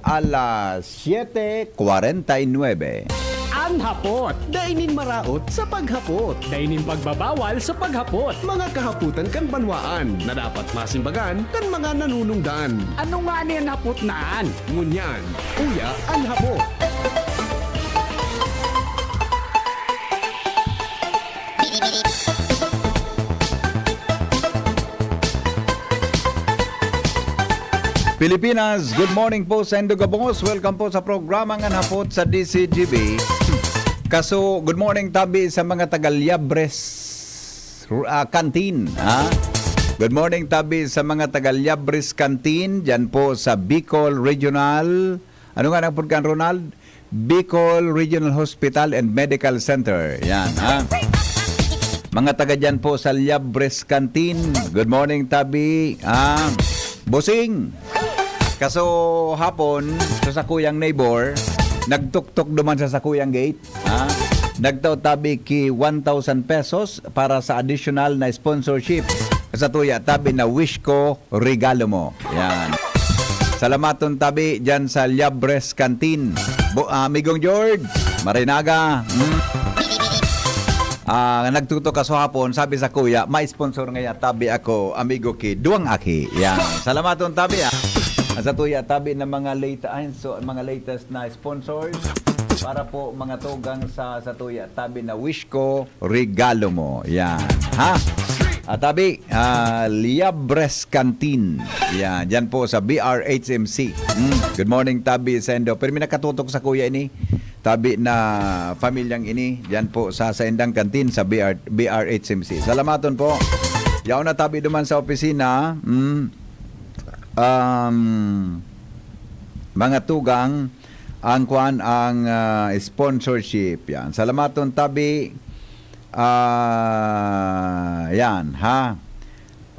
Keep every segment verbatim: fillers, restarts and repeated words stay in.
Alas siete cuarenta y nueve. An hapot. Dai nin maraot sa paghapot. Dai nin pagbabawal sa paghapot. Mga kahapotan kan banwaan na dapat masimbagan kan mga nanunungdan. Ano ngani an hapot na an? Ngunyan, uya an hapot. Pilipinas, good morning po sa indo gabos. Welcome po sa programang An Hapot sa D C G B. Kaso, good morning tabi sa mga taga Liabres, ah, Canteen, ha? Good morning tabi sa mga taga Liabres Canteen, dyan po sa Bicol Regional. Ano nga nang pagkan, Ronald? Bicol Regional Hospital and Medical Center. Yan, ha? Mga taga dyan po sa Liabres Canteen. Good morning, tabi. Ah, Bossing. Kaso hapon, sa sakuyang neighbor, nagtuktok duman sa sakuyang gate. Ha? Nagtao tabi ki one thousand pesos para sa additional na sponsorship. Sa tuya, tabi na wish ko, regalo mo. Yan. Salamaton tabi dyan sa Liabres Canteen. Bo, ah, Amigong George, Marinaga. Hmm. Ah, nagtutok ka sa hapon, sabi sa kuya, may sponsor ngaya tabi ako, amigo ki, duwang aki. Yan. Salamaton tabi, ah. Sa tuya, tabi na mga late, ay, so, mga latest na sponsors para po mga tugang sa, sa tuya, tabi na wish ko, regalo mo. Yan. Ha? At tabi, ah, Liabres Canteen. Yan. Diyan po sa B R H M C. Mm. Good morning, tabi, sendo. Pero may nakatutok sa kuya ini. Tabi na pamilyang ini. Diyan po sa Saindang Canteen sa B R, B R H M C. Salamaton po. Yaon na tabi duman sa opisina. Mm. Um, mga tugang, ang kwan, ang, ah, sponsorship. Yan. Salamaton tabi. Ah, yan, ha?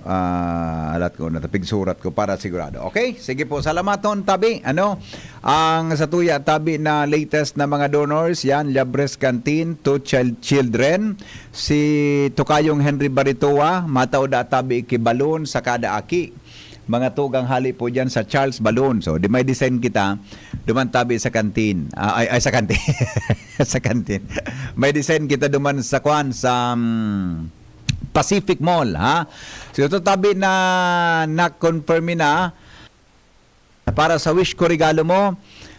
Ah, alat ko, natapig surat ko para sigurado. Okay? Sige po, salamaton, tabi. Ano? Ang sa tuya, tabi na latest na mga donors, yan, Liabres Canteen, two child, children, si Tokayong Henry Baritoa, matao da tabi ki balon sa kada aki. Mga tugang hali po dyan sa Charles Balon. So, di may design kita, duman tabi sa kantin. Ah, ay, ay, sa kantin. Sa kantin. May design kita duman sa kwan, sa, mm, Pacific Mall, ha? So, ito tabi na na-confirm na para sa wish ko regalo mo.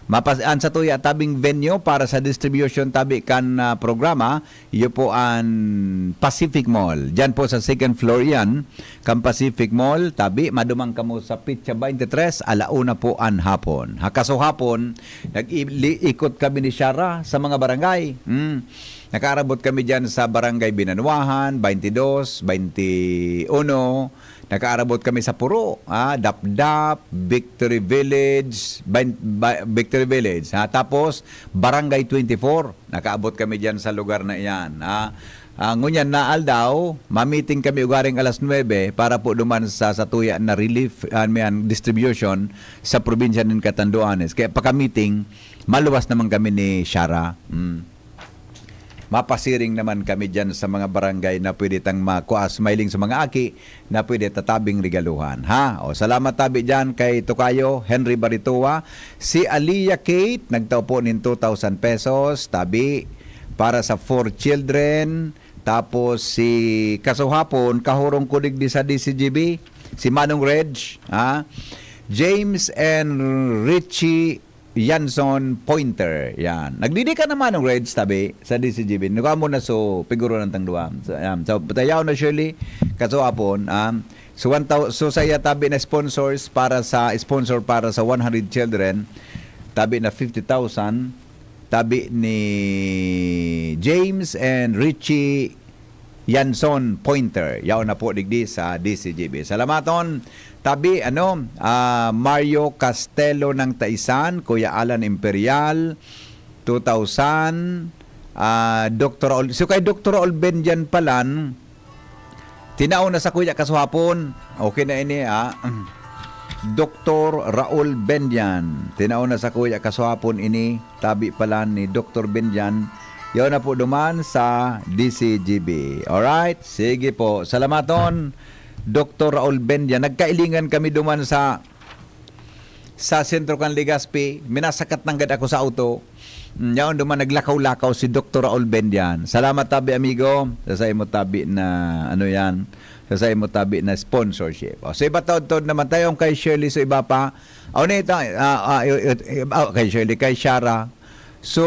Mapas-, an sa tuya tabing venue para sa distribution tabi kan, ah, programa, iyo po an Pacific Mall. Diyan po sa second floor yan, kan Pacific Mall, tabi, madumang kamo sa pitsa twenty-three, ala una po an hapon. Ha, kaso hapon, nag-i-, li-, ikot kami ni Shara sa mga barangay. Hmm. Nakaarabot kami diyan sa Barangay Binanuahan, twenty-two, twenty-one. Nakaarabot kami sa Puro, ah, Dapdap, Victory Village, Bain-, Ba-, Victory Village, ha? Tapos, Barangay twenty-four. Nakaabot kami diyan sa lugar na iyan, ha? Ah, ngunyan na aldaw, mamiting kami ugaring alas nuebe para po duman sa satuya na relief, ah, may an distribution sa probinsya nin Catanduanes. Kaya pagka-meeting, maluwas naman kami ni Shara. Mm. Mapasiring naman kami diyan sa mga barangay na pwede tang makuas, mahiling sa mga aki na pwede tatabing regaluhan, ha? O, salamat tabi diyan kay Tokayo Henry Baritoa. Si Aliyah Kate, nagtao po nin two thousand pesos, tabi, para sa four children. Tapos si kasuhapon, kahurong ko digdi sa D C G B, si Manong Reg, ha? James and Richie Yanson Pointer. Yan. Nagdidi ka naman ng Reds, tabi, sa D C G B. Nagwa mo na so, piguro ng tang duwa. So, yan. So, patayaw na Shirley, kaso apon, um, so, one thousand, so, saya tabi na sponsors para sa, sponsor para sa one hundred children, tabi na fifty thousand, tabi ni James and Richie Yanson Pointer. Yaon na po digdi sa D C G B. Salamaton, tabi, ano, ah, Mario Castelo ng Taisan, Kuya Alan Imperial, two thousand, ah, Doktor Raul. So, kay Doktor Raul Bendian palan, tinao na sa kuya kasuhapon. Okay na ini, ah. Doktor Raul Bendian. Tinao na sa kuya kasuhapon ini. Tabi pala ni Doktor Benjan. Yaw na po duman sa D C G B. Alright? Sige po. Salamaton, Doktor Raul Benjan. Nagkailingan kami duman sa sa sentro kan Legazpi, minasakat nanggad ako sa auto. Mm, yaon duman naglakaw-lakaw si Doktor Raul Bendian. Salamat tabi, amigo. Sa saimo tabi na, ano yan, sa saimo tabi na sponsorship. O, sa iba taod-taod naman tayo, ang kay Shirley, sa iba pa. O, na ito, ah, ah, i- i- i- ah, kay Shirley, kay Shara. So,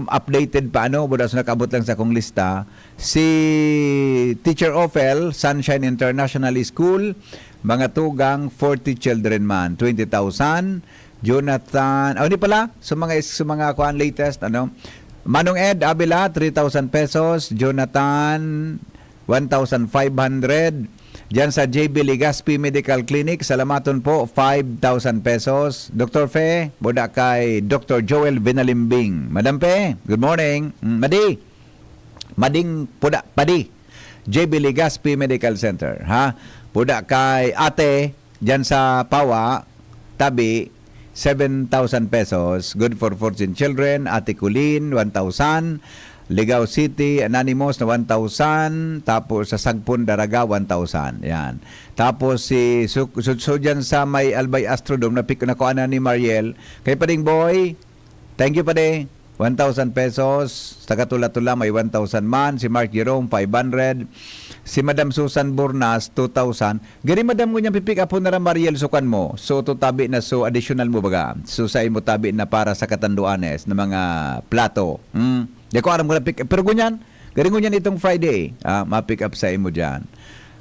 updated pa, ano, buda sa nakaabot lang sa akong lista. Si Teacher Ophel, Sunshine International School, mga tugang, forty children man, twenty thousand. Jonathan, oh, hindi pala, sa mga, sa mga kuan, latest, ano, Manong Ed Avila, three thousand pesos. Jonathan, one thousand five hundred. Diyan sa J B Legazpi Medical Clinic, Salamaton po, five thousand pesos. Doktor Fe, buda kay Doktor Joel Vinalimbing. Madam Fe, good morning. Mm, Madi, Mading Puda, Padi. J B Legazpi Medical Center, ha? Puda kay Ate, diyan sa Pawa, tabi, seven thousand pesos. Good for fourteen children. Ate Colleen, one thousand. Ligao City, Anonymous na one thousand. Tapos sa Sagpon, Daraga, one thousand. Yan. Tapos si Su- Su- Su- dyan sa may Albay Astrodome, na pick na ko ni Mariel. Kay Pading Boy, thank you, Pade. One thousand pesos. Taga Tula-Tula, may one thousand man. Si Mark Jerome, five hundred. Si Madam Susan Bornas, two thousand. Gani, madam, ngunyan pipick up na ra, Mariel, sukan mo. So, tutabi na, so, additional mo baga. So, sa imo tabi na para sa katanduanes na mga plato. Hmm? Di ko aram kung na-pick, pero ngunyan, gani ngunyan itong Friday, ah, ma-pick up sa imo dyan.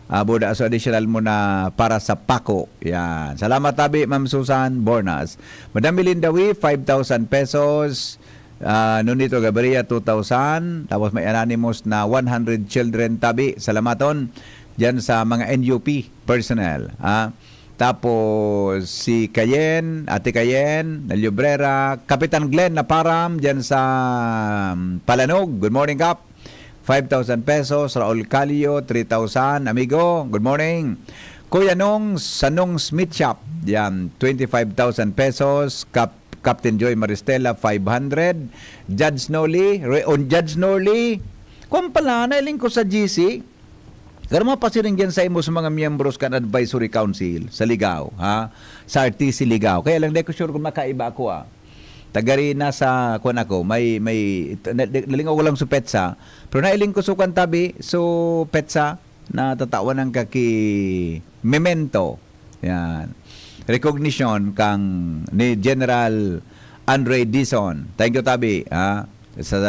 Ah, buda, so, additional mo na para sa pako. Yan. Salamat tabi, Ma'am Susan Bornas. Madam Melinda Wi, five thousand pesos. Ah, Nonito Gaviria, two thousand. Tapos may anonymous na one hundred children tabi. Salamaton. Diyan sa mga N U P personnel. Ah. Tapos si Kayen, Ate Kayen, Naliobrera, Kapitan Glenn Naparam, diyan sa um, Palanog. Good morning, Kap. Five thousand pesos. Raul Calio, three thousand. Amigo, good morning. Kuya Nong, sa Nong Smith Shop, yan, twenty-five thousand pesos. Kap Captain Joy Maristela, five hundred. Judge Norly, re, on Judge Norly, kwan pala, nailing ko sa G C. Pero mapasiring dyan sa imo sa mga miyembros kan Advisory Council sa Ligao, ha? Sa R T C Ligao. Kaya lang, di ko sure kung makaiba ako, ah. Tagari na sa, kwan ako, may, may, na- na- nalingaw ko lang sa petsa. Pero nailing ko sa kwan tabi, so petsa, na tatawan ng kaki memento. Yan. Recognition kang ni General Andre Dizon. Thank you, tabi, ha? Sa,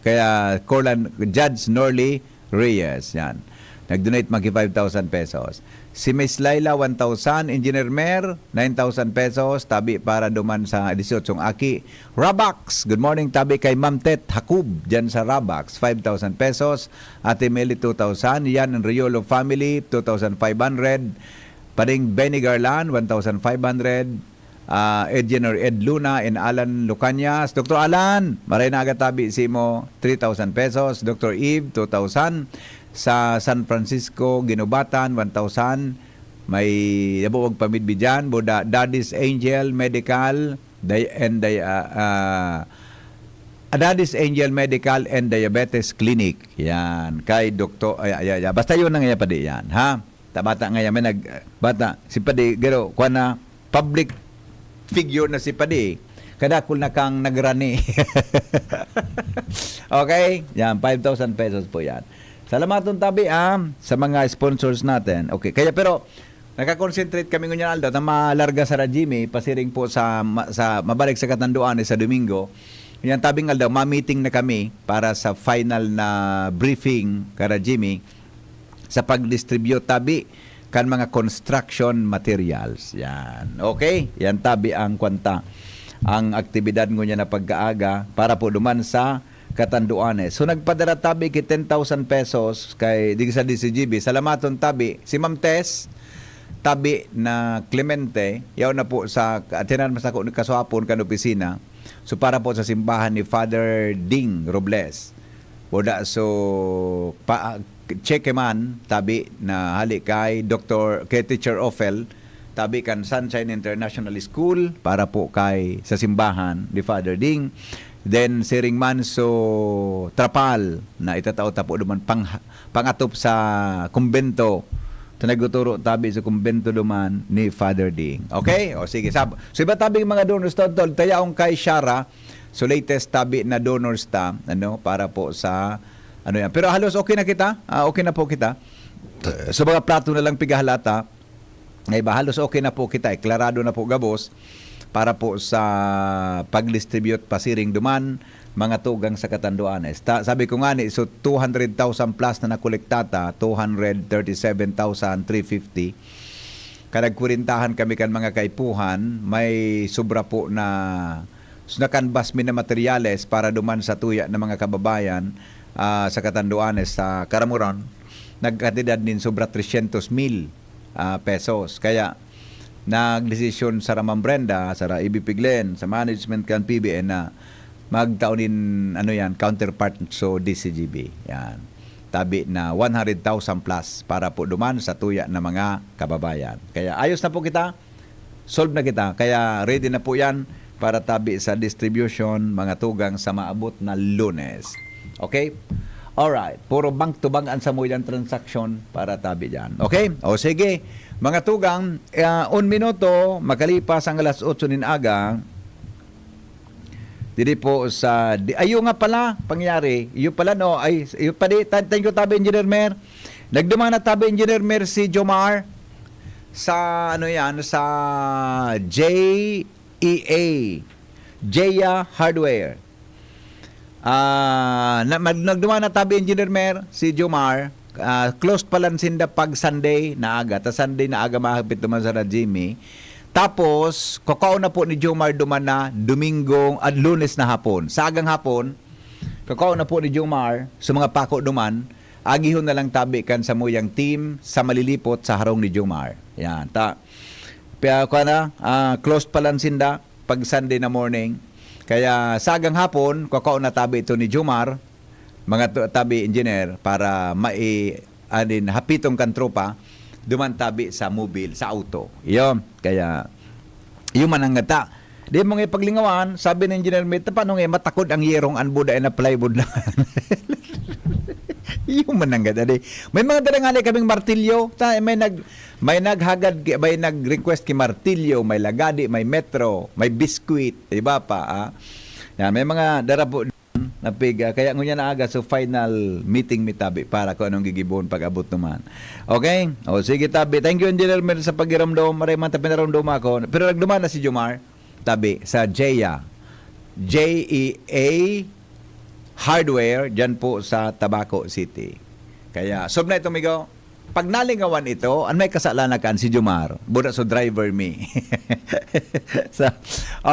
kaya Corlan, Judge Norly Reyes, yan. Nag-donate magi five thousand pesos. Si Miss Laila, one thousand. Engineer Mer, nine thousand pesos. Tabi para duman sa dieciochong aki. Rabax, good morning, tabi kay Ma'am Tet Hakub, dyan sa Rabax, five thousand pesos. Ate Meli, two thousand. Yan ang Riolo family, two thousand five hundred. Paring Benny Garland, one thousand five hundred. Ah, Edgen or Ed Luna and Alan Lucanias. Doktor Alan, maray na aga tabi simo, three thousand pesos. Doktor Eve, two thousand. Sa San Francisco, Ginubatan, one thousand. May nabuwag pamidbi dyan. Buda, Daddy's Angel Medical, Di-, and di-, ah, ah, Daddy's Angel Medical and Diabetes Clinic. Yan. Kay Doktor, ay, ay, ay, ay. Basta yun ang iya pa di yan, ha? Tabata nga yan, may nag-, bata, si Padi, garo, kuha na, public figure na si Padi. Kadakul na kang nagrani. Okay? Yan, five thousand pesos po yan. Salamaton tabi, ah, sa mga sponsors natin. Okay, kaya pero, nakakonsentrate kami ngunyan aldaw na malarga sa Rajimi, pasiring po sa, ma-, sa mabalik sa Katanduanes sa Domingo. Yan, tabing aldaw, ma-meeting na kami para sa final na briefing ka Rajimi sa pag-distribute tabi kan mga construction materials. Yan. Okay? Yan tabi ang kwanta. Ang aktibidad ngunyan na pagkaaga para po duman sa Katanduanes. So, nagpadara tabi ki ten thousand pesos kay, digdi sa D C G B. Salamaton tabi. Si Ma'am Tess, tabi na Clemente, yaon na po sa, atinan mas ako ni kaswapon kan opisina. So, para po sa simbahan ni Father Ding Robles. Buda, so, pa, cheque man, tabi na hali kay Doktor, kay Teacher Ophel, tabi kan Sunshine International School, para po kay sa simbahan ni Father Ding. Then, siring man, so, trapal na itatao ta po duman pang, pangatop sa kumbento sa nagtuturo tabi sa kumbento duman ni Father Ding. Okay? O sige, sab so iba tabi mga donors, tol, tol, tayaong kay Shara, so latest tabi na donors ta, ano, para po sa, ano yan. Pero halos okay na kita, ah, okay na po kita. So mga plato na lang pigahalata, ay ba, halos okay na po kita, eh. Klarado na po gabos para po sa pag-distribute pasiring duman, mga tugang sa Catanduanes. Ta sabi ko nga ni, so two hundred thousand plus na nakolekta ta, two hundred thirty-seven thousand three fifty. Kanagkwarentahan kami kan mga kaipuhan, may sobra po na, so, nakanbas mi na materyales para duman sa tuya na mga kababayan, ah, sa Catanduanes, sa Caramoron, nagkantidad nin sobra trescientos mil, ah, pesos. Kaya nagdesisyon sara Ma'am Brenda, sara A B P Glenn, sa management kan P B N na magtao nin, ano yan, counterpart so D C G B. Yan. Tabi na one hundred thousand plus para po duman sa tuya na mga kababayan. Kaya ayos na po kita, solve na kita. Kaya ready na po yan para tabi sa distribution, mga tugang sa maabot na Lunes. Okay? Alright. Puro bank to bank ang samuyang transaksyon para tabi dyan. Okay? O sige. Mga tugang, ah, un minuto, makalipas ang alas otso nin aga, diri po sa, di, ayo nga pala, pangyari, iyo pala, no, ay, iyo pa di, thank you, tabi, Engineer Mer. Nagduman na tabi, Engineer Mer, si Jomar, sa, ano yan, sa J E A, Jeya Hardware. Ah, na, mag, nagduman na tabi, Engineer Mer, si Jomar. Ah, closed pa lang sinda pag Sunday na aga. Ta Sunday na aga mahagpit naman sa Jimmy. Tapos, kakao na po ni Jomar duman na Domingo at Lunes na hapon. Sa agang hapon, kakao na po ni Jomar sa mga pako duman, agihon na lang tabi kan samuyang team sa malilipot sa harong ni Jomar. Yan, ta. Kaya, kuha na, ah, closed pa lang sinda pag Sunday na morning. Kaya sagang hapon, kakao na tabi ito ni Jomar, mga to- tabi engineer, para mai-, anin, hapitong kan tropa, duman tabi sa mobile, sa auto. Iyo, kaya, iyo man ang gata. Di mo nga ipaglingawan, sabi ni Engineer Mita, paano nga matakod ang yerong anbuda na plywood lang? Iyo man ang gata, di. May mga dadangali kaming martilyo, ta, may nag may naghagad, ki- may nag-request ki martilyo, may lagadi, may metro, may biskwit, iba pa, ah. Yan, may mga darapo na piga. Kaya ngunyan na aga, so final meeting mi tabi para kung anong gigibohon pag-abot naman. Okay? O, sige, tabi. Thank you, Engineer Mer, sa pagiramdom. Maray man ta pinaramdom ako. Pero nagduman na si Jomar. Tabi, sa Jeya. J E A Hardware, dyan po sa Tabaco City. Kaya, sob na ito, migo. Pag nalingawan ito, an may kasalanan kan si Jomar. Buda so driver mi. So,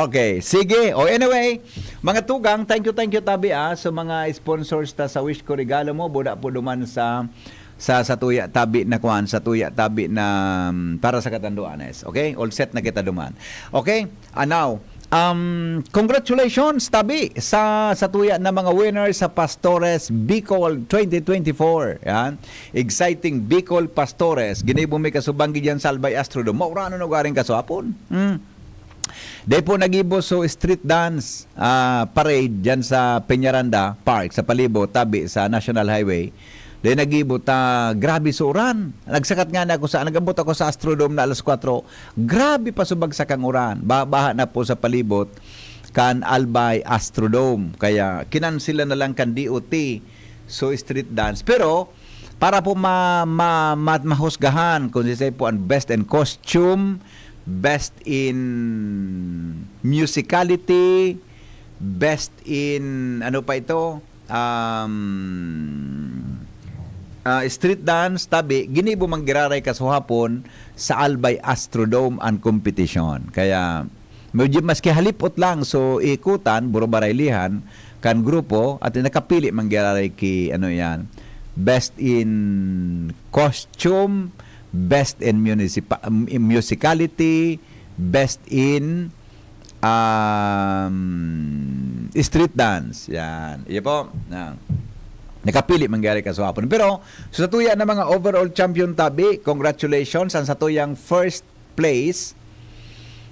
okay, sige. O anyway, mga tugang, thank you, thank you, tabi, ah, sa mga sponsors ta sa Wish Ko Regalo Mo. Buda po duman sa, sa, sa tuya tabi na kuan, sa tuya tabi na, um, para sa Catanduanes. Okay? All set na kita duman. Okay? And now, um, congratulations, tabi, sa, sa tuya na mga winners sa Pastores Bicol twenty twenty-four. Yan. Exciting Bicol Pastores. Ginibo mi kasubanggi dyan sa Albay Astrodome. Mauranon ugaring kaswapon. Hmm. Dai po nagibo so street dance, ah, parade dyan sa Peñaranda Park, sa palibot, tabi sa National Highway. Dai nagibo ta, grabe so uran. Nagsakat nga na ako sa, nag-abot ako sa Astrodome na alas kwatro. Grabe pa subagsak ang uran. Ba-, baha na po sa palibot kan Albay Astrodome. Kaya kinansila na lang kan D O T. So, street dance. Pero, para po ma, ma, ma, mahusgahan kung sisay po ang best in costume, best in musicality, best in, ano pa ito, um, ah, street dance, tabi, ginibo man giraray kasuhapon sa Albay Astrodome ang competition. Kaya, medyo maski halipot lang, so, ikutan, burubaraylihan, kan grupo, at nakapili man giraray ki, ano yan, best in costume, best in municipa-, in musicality, best in, um, street dance. Yan. Iyo po. Yan. Nakapili man giraray kasuhapon. Pero, sa tuya na mga overall champion tabi, congratulations. Ang sa tuyang first place,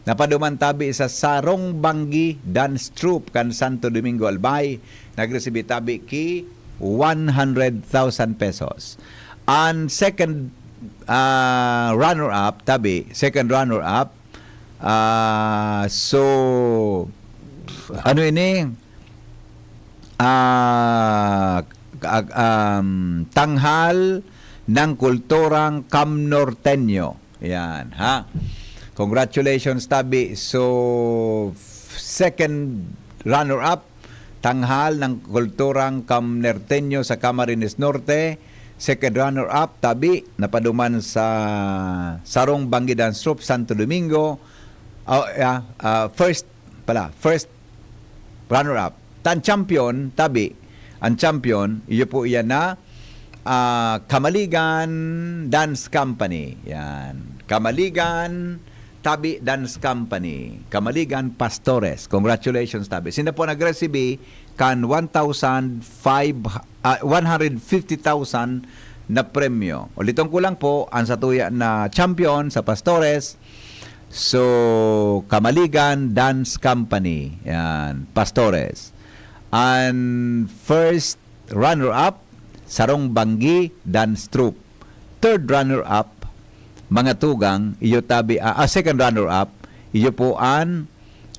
napaduman tabi sa Sarong Banggi Dance Troupe kan Santo Domingo, Albay. Nagresibi tabi ki one hundred thousand pesos. Ang second ah, runner-up, tabi, second runner-up. Ah, so, ano ini? Ah, ag- um, Tanghal ng Kulturang Kamnorteño. Yan, ha? Congratulations, tabi. So, second runner-up, Tanghal ng Kulturang Kamnorteño sa Camarines Norte. Second runner-up, tabi, napaduman sa Sarong Banggi Dance Troupe, Santo Domingo. Oh, yeah, ah, first pala, first runner-up. Tan champion, tabi, ang champion, iyo po iyan na ah, Kamaligan Dance Company. Yan. Kamaligan, tabi, Dance Company. Kamaligan Pastores. Congratulations, tabi. Sinda po nag-receive kan one thousand five, ah, one hundred fifty thousand na premyo. Uliton ko lang po, ang satuya na champion sa Pastores, so, Kamaligan Dance Company. Yan, Pastores. And first runner-up, Sarong Banggi Dance Troupe. Third runner-up, mga tugang, iyo tabi, ah, ah, second runner-up, iyo po an,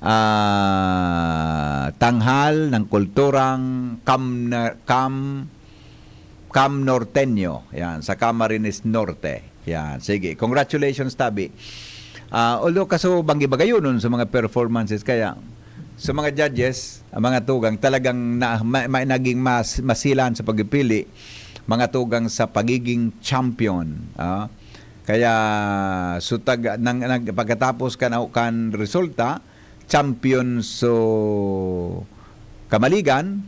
ah, Tanghal ng Kulturang Kam-, Kam-, Kamnorteño, yan, sa Camarines Norte. Yan, sige. Congratulations, tabi. Ah, although kaso banggi bagayonon sa mga performances, kaya sa mga judges, ang mga tugang talagang na, ma, ma, naging mas, masilan sa pagpili, mga tugang sa pagiging champion. Ah. Kaya sutag nang, nang pagkatapos kan, kan resulta, champion so Kamaligan,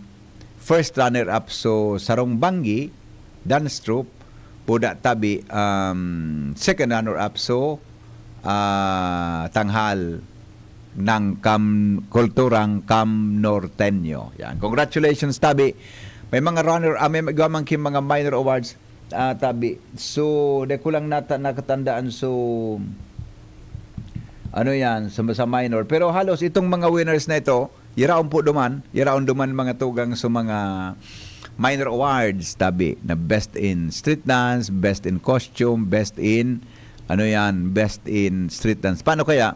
first runner-up so Sarong Banggi Dance Troupe, Puda Tabi, um, second runner-up so, ah, Tanghal ng Kam-, Kulturang Kam Norteño. Yan. Congratulations, tabi. May mga runner, ah, may igwa man king mga minor awards, ah, tabi. So, di ko lang nata-, nakatandaan. So, ano yan, sa, sa minor. Pero halos itong mga winners na ito, iraon po duman, iraon duman mga tugang sa mga minor awards, tabi, na best in street dance, best in costume, best in, ano yan, best in street dance. Paano kaya?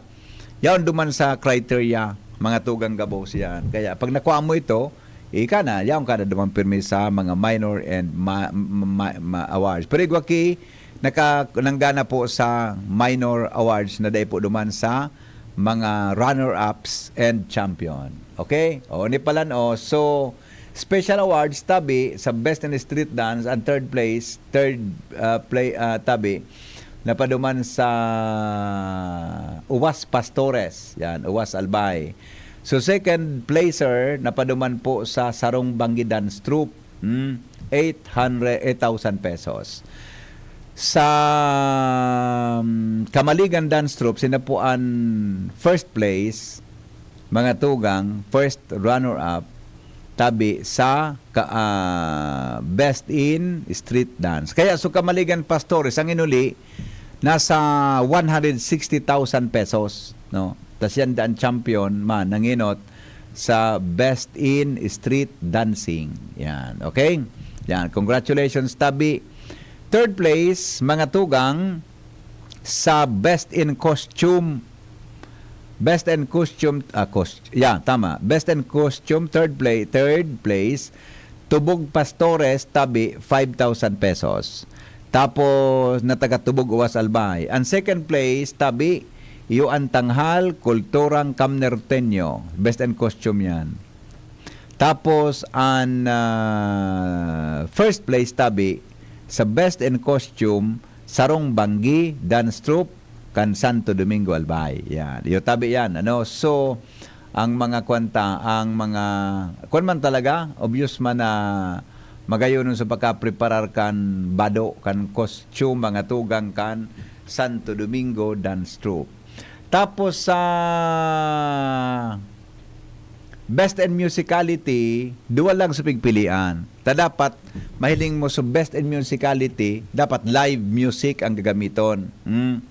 Yaon duman sa criteria, mga tugang gabos yan. Kaya pag nakuha mo ito, ika na, yaon ka na duman pirmi sa mga minor and ma, ma, ma, ma- awards. Pero igwa ki, naka, nanggana po sa minor awards na dai po duman sa mga runner-ups and champion. Okay? O, ni palan, o. So, special awards, tabi, sa best in street dance, ang third place, third, ah, play, ah, tabi, napaduman sa Uwas Pastores. Yan, Uwas Albay. So, second placer, napaduman po sa Sarong Banggi Dance Troupe. Hmm, eight hundred, eight thousand pesos. Sa, um, Kamaligan Dance Troupe, sinapuan first place, mga tugang, first runner-up, tabi sa ka, ah, Best in Street Dance. Kaya so Kamaligan Pastores, ang inuli, nasa one hundred sixty thousand pesos, no? Tas yan daan champion man, nanginot sa Best in Street Dancing. Yan, okay? Yan, congratulations, tabi. Third place, mga tugang, sa Best in Costume. Best in Costume, ah, cost-, yeah, tama. Best in Costume, third play, third place, Tubog Pastores, tabi, five thousand pesos. Tapos, na taga Tubog Uwas Albay. Ang second place, tabi, iyo ang Tanghal, Kulturang Kamnorteño. Best in Costume yan. Tapos, ang, ah, first place, tabi, sa Best in Costume, Sarong Banggi Dance Troupe, kan Santo Domingo, Albay. Yan. Iyo, tabi yan, ano? So, ang mga kwanta, ang mga, kwan man talaga, obvious man na magayonon sa pagkapreparar kan bado, kan costume, mga tugang kan Santo Domingo Dance Troupe. Tapos sa Best in Musicality, duwa lang sa pigpilian. Ta dapat, mahiling mo sa Best in Musicality, dapat live music ang gagamiton. Hmm.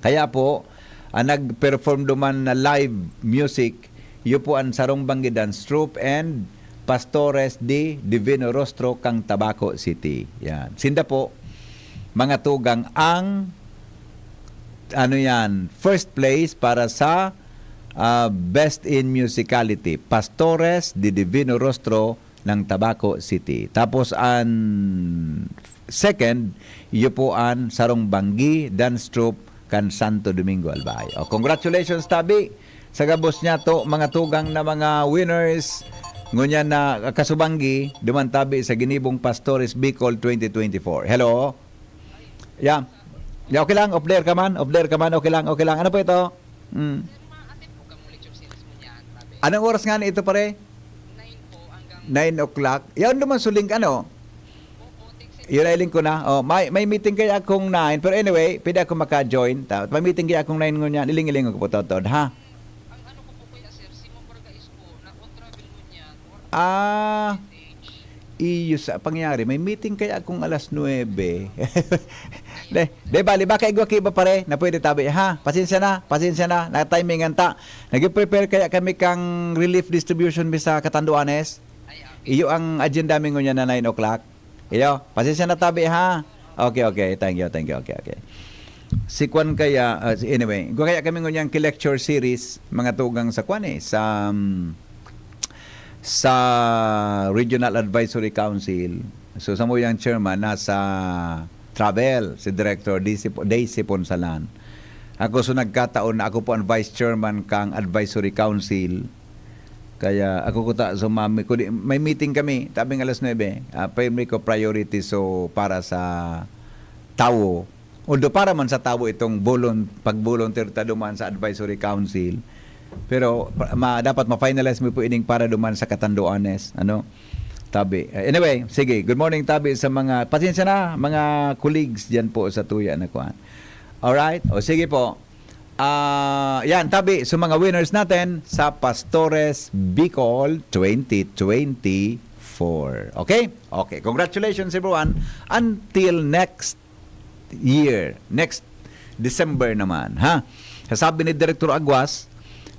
Kaya po, ang nag-perform duman na live music, iyo po ang Sarong Banggi Dance Troupe and Pastores de Divino Rostro kang Tabaco City. Yan. Sinda po, mga tugang, ang, ano yan, first place para sa, ah, Best in Musicality, Pastores de Divino Rostro ng Tabaco City. Tapos an second, iyo po an Sarong Banggi Dance Troupe kan Santo Domingo, Albay. O, congratulations, tabi, sa gabos niya to, mga tugang na mga winners, ngunyan na kasubanggi, duman tabi sa Ginibong Pastores Bicol twenty twenty-four. Hello? Yeah. Yeah, okay lang, off there ka man, off there ka man, okay lang, okay lang. Ano po ito? Mm. Anong oras nga ito, pare? Nine o'clock. Yan naman suling, ano? Yun ay lingko na. Oh, may, may meeting kaya akong nine. Pero anyway, pwede ako maka-join. Ta-, may meeting kaya akong nine ngunyan. Iling-iling ako po, Totod, ha? Ah, iyo sa pangyayari. May meeting kaya akong alas nuebe. De, de, bali, baka igwa ki iba, pare, na pwede tabi, ha? Pasensya na, pasensya na. Na-timingan ta. Nag-prepare kaya kami kang relief distribution mi sa Catanduanes. Iyo ang agenda mi ngunyan na nine o'clock. Iyo, pasensya na tabi, ha? Okay, okay. Thank you, thank you. Okay, okay. Si Kwan kaya, ah, si, anyway, igwa kaya kami ngunyan ki lecture series, mga tugang sa Kwan eh, sa, um, sa Regional Advisory Council. So, samuyang chairman nasa travel, si Director Daisy, Daisy Ponsalan. Ako, so nagkataon na ako po ang vice chairman kang Advisory Council. Kaya ako kuta sumami, kundi may meeting kami, tabing alas nuebe, ah, pirmi ko priority, so, para sa tawo. Although para man sa tawo itong volun-, pag-volunteer ta duman sa Advisory Council, pero pa-, ma-, dapat ma-finalize mo po ining para duman sa Catanduanes, ano? Tabi. Eh, anyway, sige. Good morning, tabi, sa mga, pasensya na, mga colleagues diyan po sa tuya na kuan. Alright? O, sige po. Ah, yan, tabi, sa mga winners natin sa Pastores Bicol twenty twenty-four. Okay? Okay. Congratulations, everyone. Until next year, next December naman, ha? Sabi ni Direktor Aguas,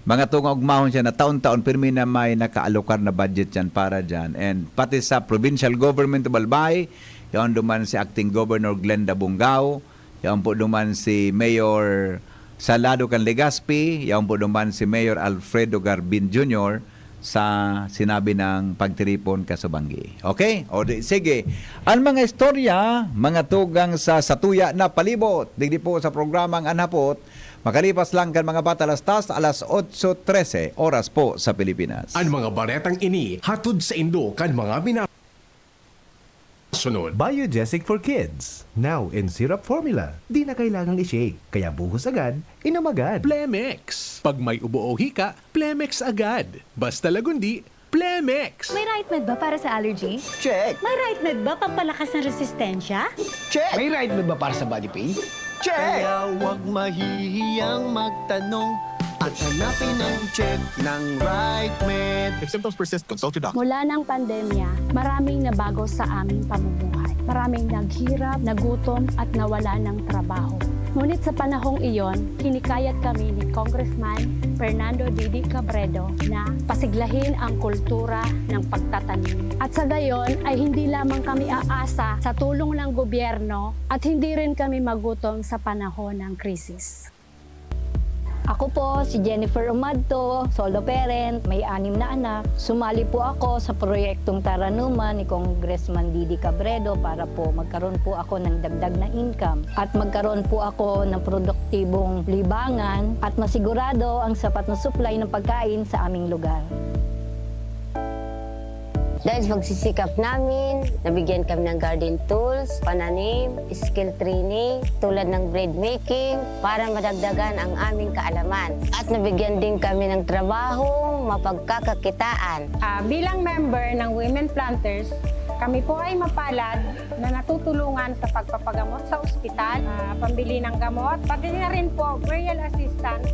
mga tunga ugmahon siya na taon-taon pirmi na may nakaalokar na budget yan para dyan. And pati sa provincial government of Albay, yaon duman si Acting Governor Glenda Bungao, yaon po duman si Mayor sa lado kan Legazpi, yaon po duman si Mayor Alfredo Garbin Junior sa sinabi ng pagtiripon kasubanggi. Okay? O di, sige. Ang mga istorya, mga tugang sa satuya na palibot, digdi po sa programang An Hapot, makalipas lang kan mga batalastas, alas otso trese, oras po sa Pilipinas. An mga baretang ini hatod saindo kan mga mina-, sunod. Biogesic for Kids. Now in syrup formula. Di na kailangang i-shake. Kaya buhos agad, inom agad. Plemex. Pag may ubo o hika, Plemex agad. Basta lagundi, Plemex. May Right Med ba para sa allergy? Check. May Right Med ba pampalakas ng resistensya? Check. May Right Med ba para sa body pain? Check. Kaya huwag mahihiyang magtanong at hanapin ang check ng Right Med. If symptoms persist, consult your doctor. Mula ng pandemya, maraming nabago sa aming pamumuhay. Maraming naghirap, nagutom, at nawala ng trabaho. Ngunit sa panahong iyon, hinikayat kami ni Congressman Fernando Didi Cabredo na pasiglahin ang kultura ng pagtatanim. At sa gayon ay hindi lamang kami aasa sa tulong ng gobyerno at hindi rin kami magutom sa panahon ng krisis. Ako po si Jennifer Umadto, solo parent, may anim na anak. Sumali po ako sa proyektong Taranuman ni Congressman Didi Cabredo para po magkaroon po ako ng dagdag na income at magkaroon po ako ng produktibong libangan at masigurado ang sapat na supply ng pagkain sa aming lugar. Dahil sa pagsisikap namin, nabigyan kami ng garden tools, pananim, skill training, tulad ng bread making, para madagdagan ang aming kaalaman. At nabigyan din kami ng trabaho, mapagkakakitaan. Ah, bilang member ng Women Planters, kami po ay mapalad na natutulungan sa pagpapagamot sa ospital, ah, pambili ng gamot, pati na rin po burial assistance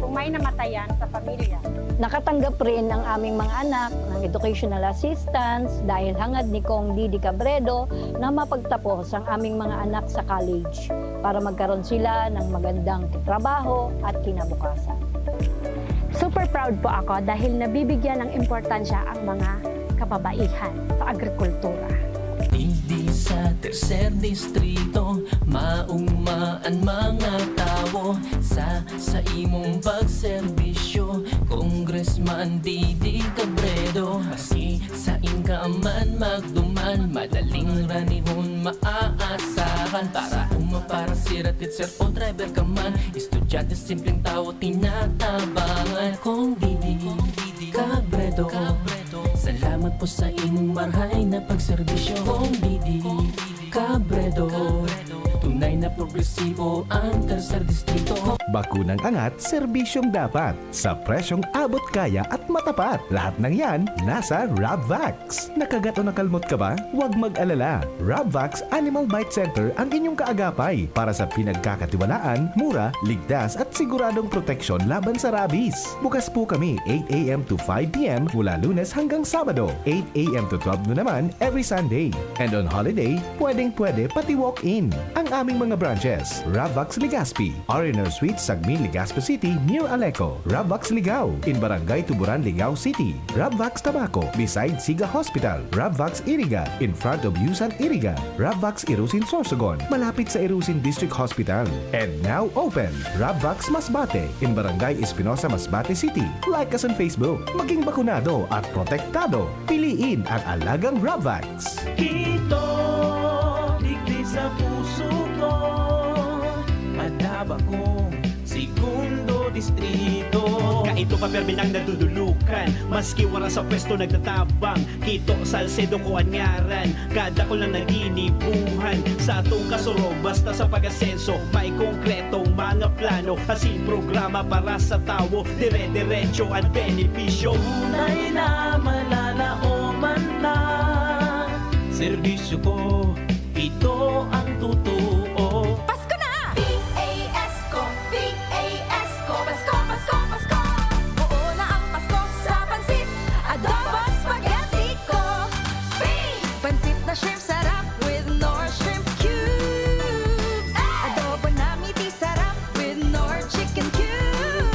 kung may namatayan sa pamilya. Nakatanggap rin ang aming mga anak ng educational assistance dahil hangad ni Cong Didi Cabredo na mapagtapos ang aming mga anak sa college para magkaroon sila ng magandang trabaho at kinabukasan. Super proud po ako dahil nabibigyan ng importansya ang mga kababaihan sa agrikultura. Hindi Sa tercer distrito, mauma an mga tawo sa, sa imong pagserbisyo. Congressman Didi Cabredo, maski sain ka man magduman, madaling ranihon maaasahan. Para uma, para sira, teacher o driver ka man, estudyante, simpleng tawo, tinatabangan. Kong Didi Cabredo, salamat po sa imong marhay na pagserbisyo. Kong Didi Cabredo, tunay na progresibo ang tercer distrito. Bakunang angat, serbisyong dapat, sa presyong abot kaya at matapat. Lahat ng yan, nasa Rabvax. Nakagat o nakalmot ka ba? Huwag mag-alala. Rabvax Animal Bite Center ang inyong kaagapay para sa pinagkakatiwalaan, mura, ligtas at siguradong proteksyon laban sa rabies. Bukas po kami eight a m to five p m mula Lunes hanggang Sabado, eight a m to twelve noon naman every Sunday. And on holiday, pwedeng-pwede pati walk-in. Ang aming mga branches, Rabvax Legazpi, R and R Suites, Sagmin, Legazpi City, near Aleco, Rabvax Ligao, in Barangay Tuburan, Ligao City, Rabvax Tabaco, beside Siga Hospital, Rabvax Iriga, in front of Yusan Iriga, Rabvax Irusin, Sorsogon, malapit sa Irusin District Hospital. And now open, Rabvax Masbate, in Barangay Espinosa, Masbate City. Like us on Facebook. Maging bakunado at protektado. Piliin ang alagang Rabvax. Kito, digdi sa puso ko, madaba kong segundo distrito. Kaito pa permi nang nadudulukan, maski wala sa pwesto nagtatabang. Kito, Salcedo ko an ngaran, kadakul na naginibuhan. Sa atong kasurog, basta sa pag-asenso, may konkretong mga plano, asin programa para sa tawo, dire-diretso an benepisyo. Tunay na malalaoman na, serbisyo ko, ito ang totoo. Pasko na! P A S ko, P A S ko, Pasko, Pasko, Pasko! Buo na ang Pasko sa pansit, adobo, spaghetti ko. Bing! Pansit na shrimp sarap with Knorr shrimp cubes. Adobo na meaty sarap with Knorr chicken cubes.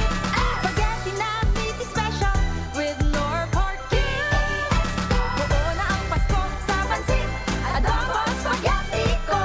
Spaghetti na meaty special with Knorr pork cubes. Buo na ang Pasko sa pansit, adobo, spaghetti ko.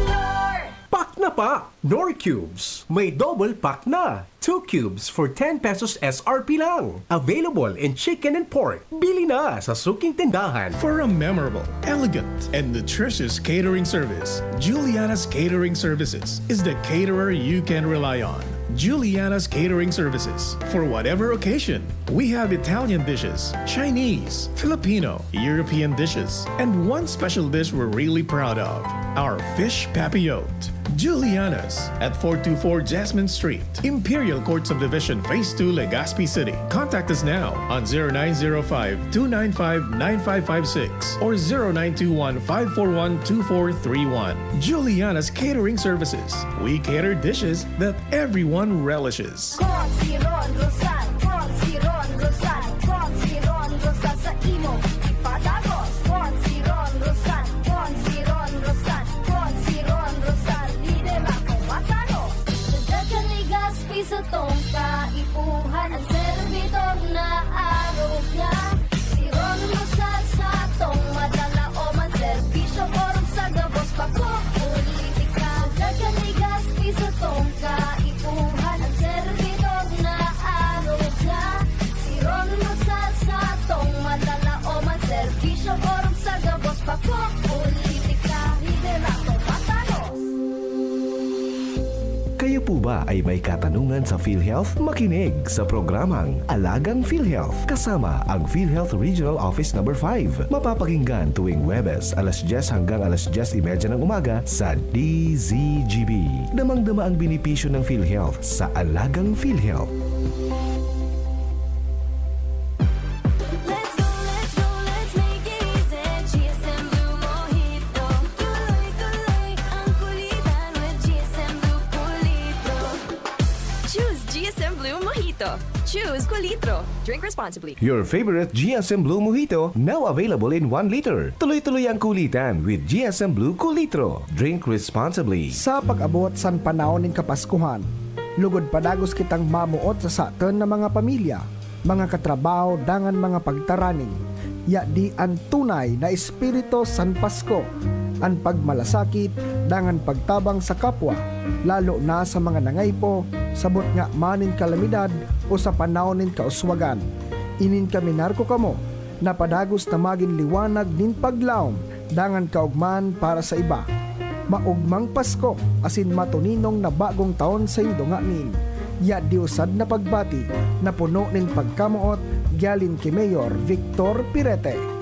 Knorr! Pack na pa! Knorr Cubes! May double pack na! Two cubes for ten pesos S R P lang. Available in chicken and pork. Bili na sa suking tindahan. For a memorable, elegant, and nutritious catering service, Juliana's Catering Services is the caterer you can rely on. Juliana's Catering Services. For whatever occasion, we have Italian dishes, Chinese, Filipino, European dishes, and one special dish we're really proud of, our fish papillote. Juliana's at four two four Jasmine Street, Imperial Court Subdivision, Phase two, Legazpi City. Contact us now on zero nine zero five, two nine five, nine five five six or zero nine two one, five four one, two four three one. Juliana's Catering Services. We cater dishes that everyone relishes. Kon si Ron Rosal, kon si Ron Rosal, kon si Ron Rosal sa imo ipadagos. Kon si Ron Rosal, kon si Ron Rosal, kon si Ron Rosal, lider ako matano. Sa dagang Legazpi, sa tong kaipuhan, ang serbidor na arog niya. Si Ron Rosal sa tong madalaoman, serbisyo, orog sa gabos, bako politika. Sa dagang Legazpi, sa tong kaipuhan, ang serbidor na arog niya. Si Ron Rosal sa tong madalaoman, serbisyo, orog sa gabos, bako politika. Liderato matanos. Kayo po ba ay may katanungan sa PhilHealth? Makinig sa programang Alagang PhilHealth kasama ang PhilHealth Regional Office Number five. Mapapakinggan tuwing Huwebes, alas dyes hanggang alas dyes y media ng umaga sa D Z G B. Damang-dama ang benepisyo ng PhilHealth sa Alagang PhilHealth. Let's go, let's go, let's make it easy. G S M Blue Mojito. Tuloy-tuloy ang kulitan with G S M Blue Kulitro. Choose G S M Blue Mojito. Choose Kulitro. Drink responsibly. Your favorite G S M Blue Mojito, now available in one liter. Tuloy-tuloy ang kulitan with G S M Blue Kulitro. Drink responsibly. Sa pag-abot san panahon nin Kapaskuhan, lugod padagos kitang mamoot sa satun na mga pamilya, mga katrabaho, dangan mga pagtaraning. Yadi an tunay na espiritu san Pasko. an pagmalasakit, dangan pagtabang sa kapwa, lalo na sa mga nangaipo, sabot nga manin kalamidad o sa panahon nin kauswagan. Inintaminar ko kamo na padagos na magin liwanag nin paglaom dangan kaogmahan para sa iba. Maogmang Pasko asin matuninong na bagong taon saindo ngamin. Yadi usad na pagbati na puno nin pagkamoot, gialin ki Mayor Victor Pirete.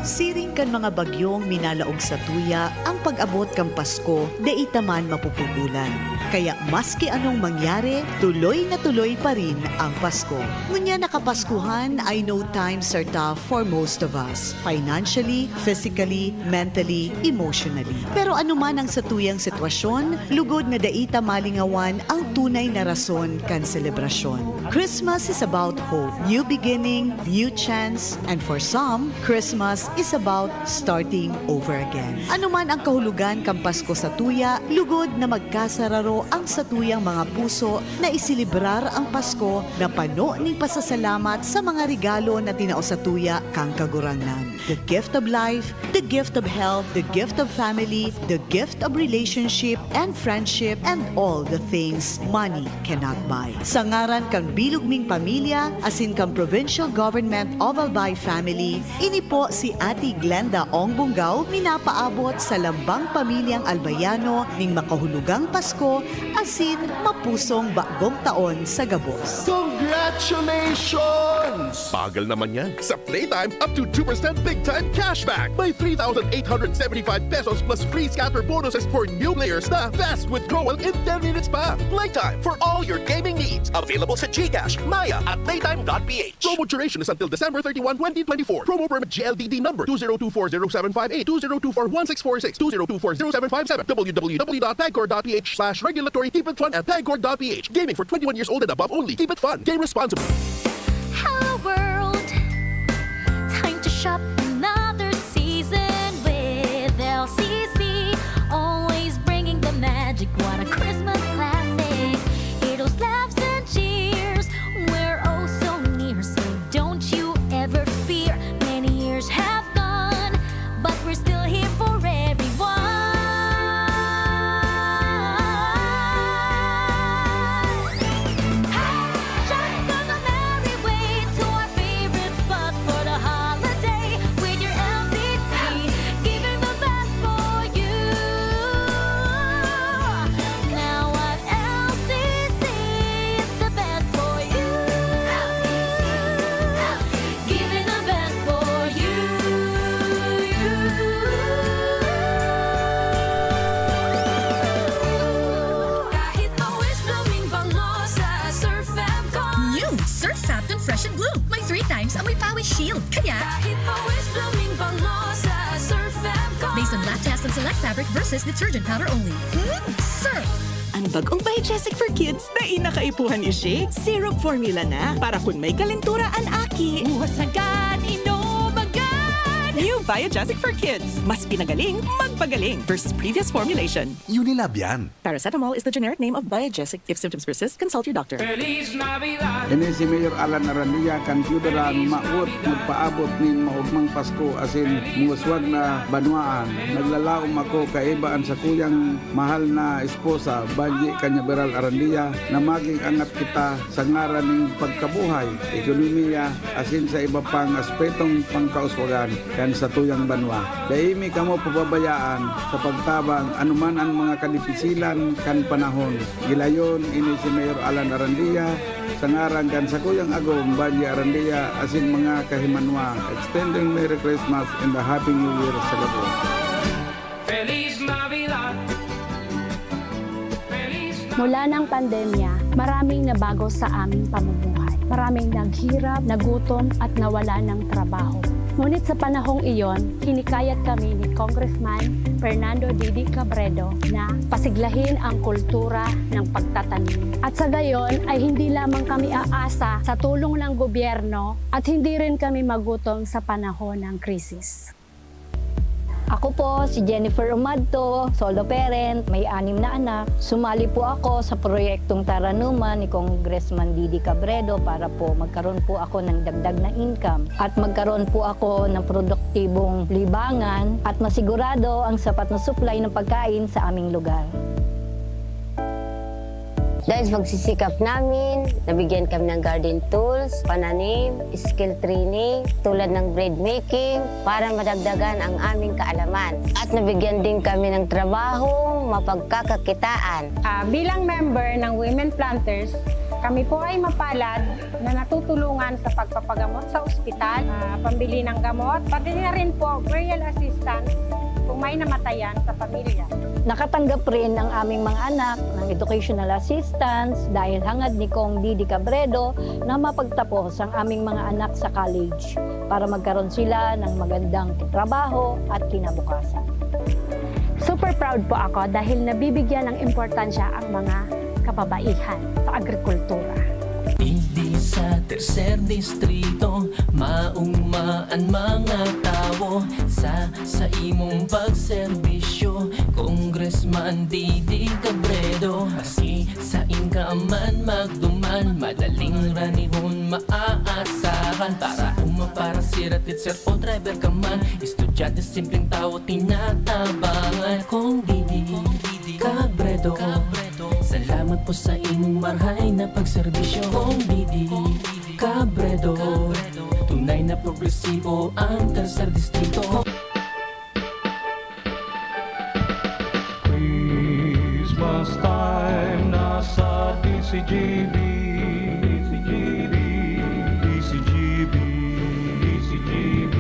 Siring kan mga bagyong minalaog satuya, ang pag-abot kan Pasko dai ta man mapupugolan. Kaya maski anong mangyari, tuloy na tuloy pa rin ang Pasko. Ngunyan na Kapaskuhan ay no time sa tough for most of us, financially, physically, mentally, emotionally. Pero ano man ang satuyang sitwasyon, lugod na dai ta malingawan ang tunay na rason kan selebrasyon. Christmas is about hope, new beginning, new chance, and for some, Christmas is about starting over again. Ano man ang kahulogan kan Pasko satuya, lugod na magkasararo ang satuyang mga puso na iselebrar ang Pasko na pano nin pasasalamat sa mga regalo na tinao satuya kan Kagurangnan. The gift of life, the gift of health, the gift of family, the gift of relationship and friendship, and all the things money cannot buy. Sa ngaran kan bilog ming pamilya asin kan Provincial Government of Albay Family, ini po si Ate Glenda Ong Bungao minapaabot sa lambang pamilyang Albayano ning makahulugang Pasko asin mapusong bagong taon sa gabos. Congratulations! Bagal naman yan. Sa Playtime, up to two percent big time cashback. May three thousand eight hundred seventy-five pesos plus free scatter bonuses for new players na fast withdrawal in ten minutes pa. Playtime for all your gaming needs. Available sa GCash, Maya, at playtime dot ph. Promo duration is until December thirty-one, twenty twenty-four. Promo permit G L D D number two zero two four zero seven five eight, two zero two four one six four six, two zero two four zero seven five seven, w w w dot pagcor dot p h slash regulatory, keep it fun at pagcor dot p h. Gaming for twenty-one years old and above only. Keep it fun. Game responsibly. Hello world! Time to shop another season with L C C. Always bringing the magic. What a Christmas classic. Heroes, laughs and cheers. We're oh so near, so don't you ever fear. Many years have gone, but we're still here for everyone. Hey! Shop on the merry way to our favorite spot for the holiday with your L C C, giving the best for you. Now at L C C, it's the best for you. Giving the best for you. Kahit pawis blooming bango sa Surf Fab Con. New Surf Fab Con Fresh and Bloom. May three times amoy pawis shield. Kaya kahit pawis blooming bango sa Surf Fab Con. Based on lab test and select fabric versus detergent powder only. Hmm? Surf! An bag-ong Biogesic for Kids, dai na kaipuhan ishi. Syrup formula na, para kun may kalentura an aki. Buhos agad, inom agad! New Biogesic for Kids. Mas pinagaling, magpagaling versus previous formulation. Unilab yan. Paracetamol is the generic name of Biogesic. If symptoms persist, consult your doctor. Feliz Navidad. Ini si Mayor Alan Arandia kan Piudaran, mawot magpaabot nin maogmang Pasko asin mga uswag na banwaan. Naglalaom ako kaiba an sakuyang mahal na esposa, Banji Cañaveral Arandia, na maging angat kita sa ngaran nin pagkabuhay, ekonomiya, asin sa iba pang aspetong pangkauswagan kan satuyang banwa. Dai mi kamo pababayaan sa pagtabang anuman an mga kadipisilan kan panahon. Gilayon ini si Mayor Alan Arandia, sa ngaran kan sakuyang agom, Banji Arandia, asin mga kahimanwa. Extending Merry Christmas and a Happy New Year sa gabos. Feliz Navidad. Feliz Navidad. Mula ng pandemya, maraming nabago sa aming pamumuhay. Maraming naghirap, nagutom, at nawala ng trabaho. Ngunit sa panahong iyon, hinikayat kami ni Congressman Fernando Didi Cabredo na pasiglahin ang kultura ng pagtatanim. At sa gayon ay hindi lamang kami aasa sa tulong ng gobyerno at hindi rin kami magutom sa panahon ng krisis. Ako po si Jennifer Umadto, solo parent, may anim na anak. Sumali po ako sa proyektong Taranuman ni Congressman Didi Cabredo para po magkaroon po ako ng dagdag na income at magkaroon po ako ng produktibong libangan at masigurado ang sapat na supply ng pagkain sa aming lugar. Dahil sa pagsisikap namin, nabigyan kami ng garden tools, pananim, skill training, tulad ng bread making, para madagdagan ang aming kaalaman. At nabigyan din kami ng trabahong mapagkakakitaan. Ah, bilang member ng Women Planters, kami po ay mapalad na natutulungan sa pagpapagamot sa ospital, ah, pambili ng gamot, pati na rin po burial assistance kung may namatayan sa pamilya. Nakatanggap rin ang aming mga anak ng educational assistance dahil hangad ni Cong Didi Cabredo na mapagtapos ang aming mga anak sa college para magkaroon sila ng magandang trabaho at kinabukasan. Super proud po ako dahil nabibigyan ng importansya ang mga kababaihan sa agrikultura. Digdi sa tercer distrito, mauma an mga tawo sa, sa imong pagserbisyo, Congressman Didi Cabredo. Maski sain ka man magduman, madaling ranihon maaasahan. Para uma, para sira, teacher o driver ka man, estudyante, simpleng tawo, tinatabangan. Cong Didi Cabredo, salamat po sa imong marhay na pagserbisyo. Cong Didi Cabredo, tunay na progresibo ang Tercer Distrito. Christmas time na sa D C G B, D C G B, D C G B, D C G B.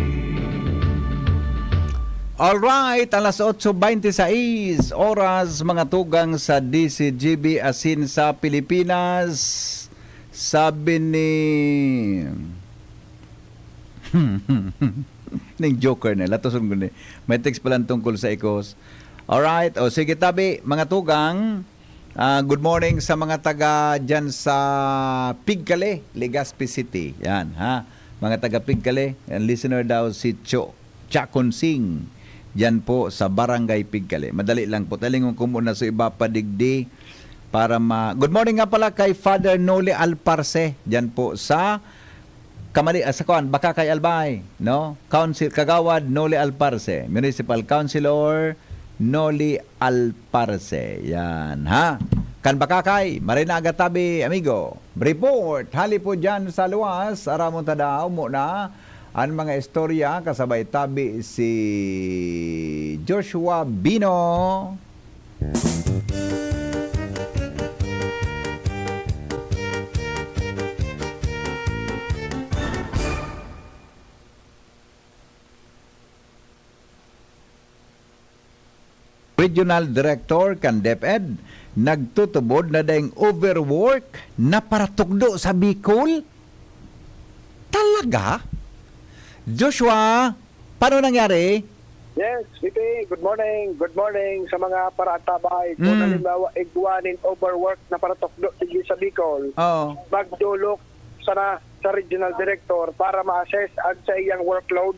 Alright, alas otso bente sais oras, mga tugang sa D C G B asin sa Pilipinas. Sabi ni ning joker na, latoson ko ni. May text pala tungkol sa ikos. Alright, o sige, tabi, mga tugang. Ah, good morning sa mga taga dyan sa Pigcale, Legazpi City. Yan, ha? Mga taga Pigcale, ang listener daw si Cho, Chacon Singh. Dyan po sa Barangay Pigcale. Madali lang po. Talingon ko muna sa iba pa digdi para ma-, good morning nga pala kay Father Noli Alparse. Dyan po sa Kamali, ah, sa kuan, Bacacay, Albay, no? Council, Kagawad Noli Alparse, Municipal Councilor Noli Alparse. Yan, ha? Kan Bacacay, maray na aga tabi, amigo. Report, hali po dyan sa luwas, aramon ta daw muna an mga istorya, kasabay tabi si Joshua Bino. Regional Director kan DepEd, nagtutubod na daing overwork na paratukdo sa Bicol? Talaga? Joshua, paano nangyari? Yes, P P, good morning. Good morning sa mga paratabay. Kung Mm. halimbawa, igwa nin overwork na paratukdo digdi sa Bicol, Oo. magdolok sana sa regional director para ma-assess ang sa iyang workload.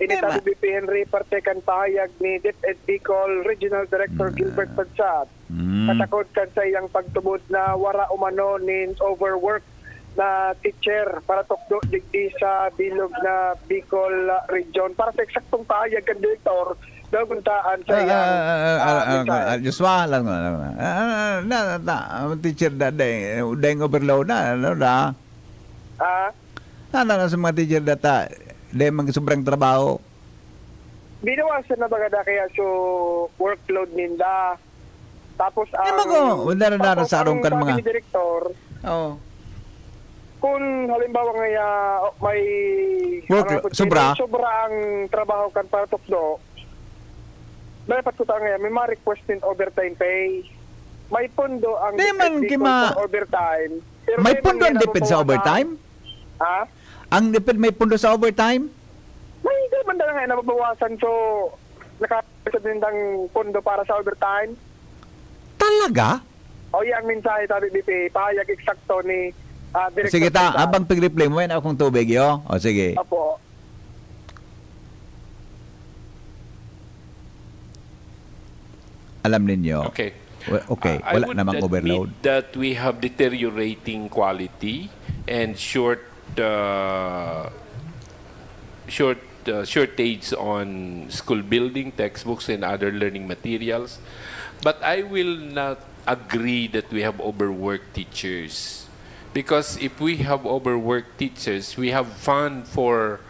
Ini Tama. Tabi, B P Henry, parte kan pahayag ni DepEd Bicol Regional Director Mm. Gilbert Pagsat. Mm. Katakod kan sa iyang pagtubod na wara umano nin overwork na teacher paratukdo digdi sa bilog na Bicol, ah, region. Para sa eksaktong pahayag kan direktor, daw guntaan sa Ah, iyang, ah, ah, ah, ah, ah, mensahe. Ah, Joshua, alam mo, alam mo. Ah, ah, ah, na, na, na, ang teacher na, dahil, dahil overload na, ano na? Ah? Na, na, na, sa mga teacher na ta, dahil mga sobrang trabaho. Binawasan na baga na kaya so workload ninda. Tapos Di ang ba ko, wala na tapos narasaron ang kan sabi mga ni direktor, Oo. kung halimbawa nga, ah, may Workload, mga kutsilyo, sobra? sobra ang trabaho kan paratukdo, dapat ko ta nga, may mga request nin overtime pay. May pondo ang Di man DepEd Bicol kima-, sa overtime, pero may di man pondo ang yan DepEd sa nababawasan. Overtime? Ha? Ang DepEd may pondo sa overtime? May, di man talaga nababawasan. So, naka-, sa nindang pondo para sa overtime. Talaga? O, yan, mensahe, sabi, B P, pahayag eksakto ni, ah, Director Sige ta, Cesar. Habang pig-reply mo, yan akong tubig, yo. O, sige. Opo. Alam ninyo? Okay. Wa- Okay, Uh, I wala would namang admit overload. that we have deteriorating quality and short uh, short uh, shortage on school building, textbooks, and other learning materials. But I will not agree that we have overworked teachers. Because if we have overworked teachers, we have fund for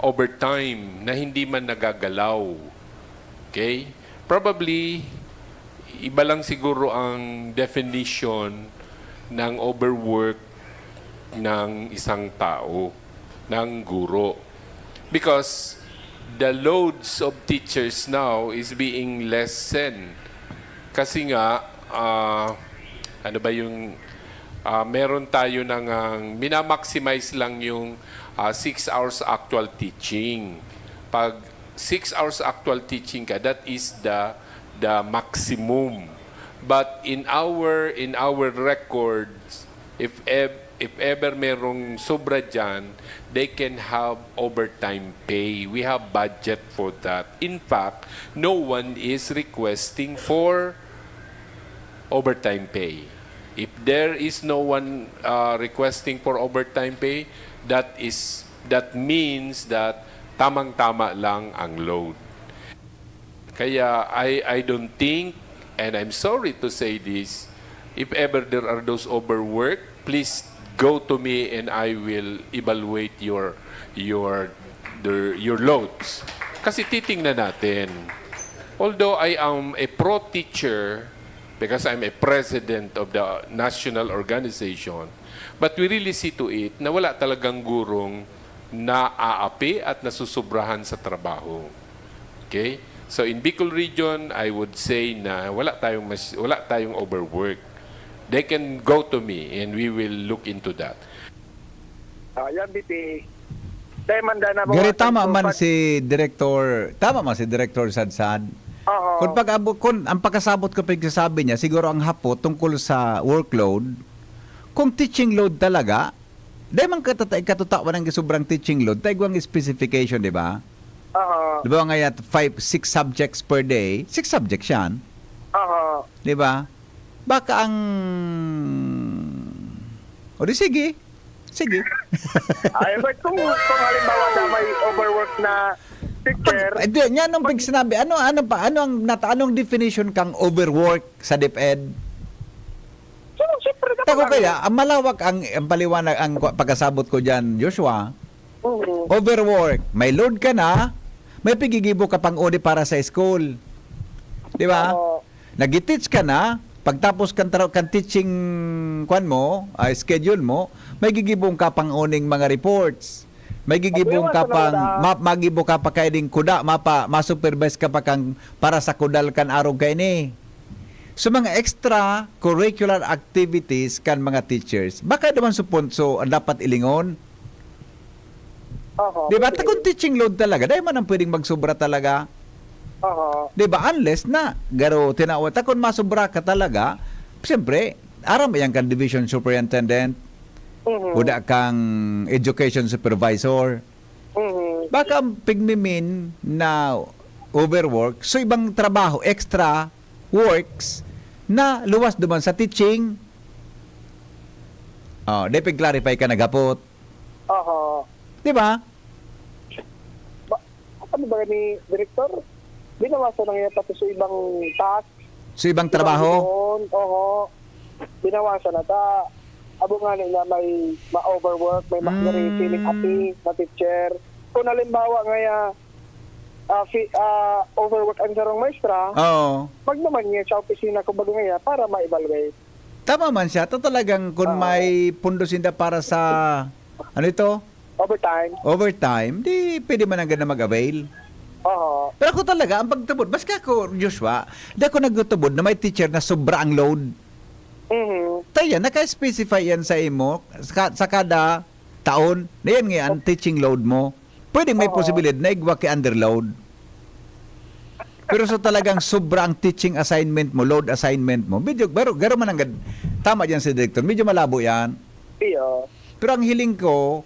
overtime na hindi man nagagalaw. Okay? Probably, iba lang siguro ang definition ng overwork ng isang tao, ng guro. Because the loads of teachers now is being lessened. Kasi nga, ah, ano ba yung, ah, meron tayo nang, ah, minamaximize lang yung ah, six hours actual teaching. Pag six hours actual teaching ka, that is the the maximum. But in our in our records, if ev- if ever merong sobra dyan, they can have overtime pay. We have budget for that. In fact, no one is requesting for overtime pay. If there is no one uh, requesting for overtime pay, that is that means that tamang-tama lang ang load. Kaya I I don't think, and I'm sorry to say this, if ever there are those overwork, please go to me and I will evaluate your your their, your loads. Kasi titingnan natin. Although I am a pro teacher because I'm a president of the national organization, but we really see to it na wala talagang gurong naaapi at nasusobrahan sa trabaho. Okay? So in Bicol region, I would say na wala tayong mas, wala tayong overwork. They can go to me and we will look into that. Ah, yan, B P. Dahil man dahil Gary, nabawasan tama ko man pag- si Director, tama man si Director Sadsad. Oo. Kung pag-abo, kung ang pagkasabot ko, pagsasabi niya, siguro ang hapo tungkol sa workload, kung teaching load talaga, dahil man katata- katutawan ng sobrang teaching load, tayo ang specification, di ba? Oo. Di ba nga yan, five, six subjects per day? Six subjects yan. Oo. Di ba? Baka ang... O di sige. Sige. Ay, but kung, kung halimbawa na may overwork na teacher, Pag, eh, di, yan ang pag sinabi. Ano, ano pa? Ano ang nata, anong definition kang overwork sa DepEd? so, siyempre na Tako kaya, ang malawak ang, ang paliwanag, ang kwa- pagkasabot ko dyan, Joshua. Mhm. Overwork. May load ka na, may pigigibo ka pang uni para sa school. Di ba? Oo. Nag-teach ka na, pagtapos kan, tra- kan teaching kwan mo, ah, schedule mo, may gigibong ka pang uning mga reports. May gigibong ka Babawasan na pang, wala. ma, magibo ka pa kay ding kuda, mapa, ma-supervise ka pa kang para sa kudal kan arog kaini. So mga extra curricular activities kan mga teachers, baka naman suponso ang dapat ilingon. Oo. Di ba? Ta kung teaching load talaga, dahil man ang pwedeng magsubra talaga. Oo. Di ba? Unless na, garo, tinawa, ta kung masubra ka talaga, siyempre, aram yan kang division superintendent, Mhm. o da kang education supervisor. Mhm. Baka ang pigmimin na overwork, so ibang trabaho, extra works, na luwas duman sa teaching. Oh, di pag-clarify ka naghapot. Oo. Di ba? Ba, ano ba ni Director? Binawasan na nga pati sa ibang task. Sa ibang trabaho? Doon, oo. Binawasan na ta. Abo nga nila may ma-overwork, may ma- Mm. naririnig api na teacher. Kung halimbawa nga ya, ah, fi, ah, overwork ang sarong maestra, Oo. magduman niya sa opisina, kumbaga nga ya, para ma-evaluate. Tama man siya. Ta talagang kung Oo. may pundo sinda para sa, ano ito? Overtime. Overtime, di pwede man ang ganda mag-avail. Oo. Pero ako talaga, ang pagtubod, maski ako, Joshua, di ako nagtutubod na may teacher na sobra ang load. Mhm. Tayo yan, naka-specify yan sa imo, sa, sa kada taon, na yan nga ang teaching load mo. Pwede may Oo. posibilidad na igwa ki underload. Pero so talagang sobra ang teaching assignment mo, load assignment mo, medyo, garo, garo man ang gad-, tama dyan si Director, medyo malabo yan. Iyo. Pero ang hiling ko,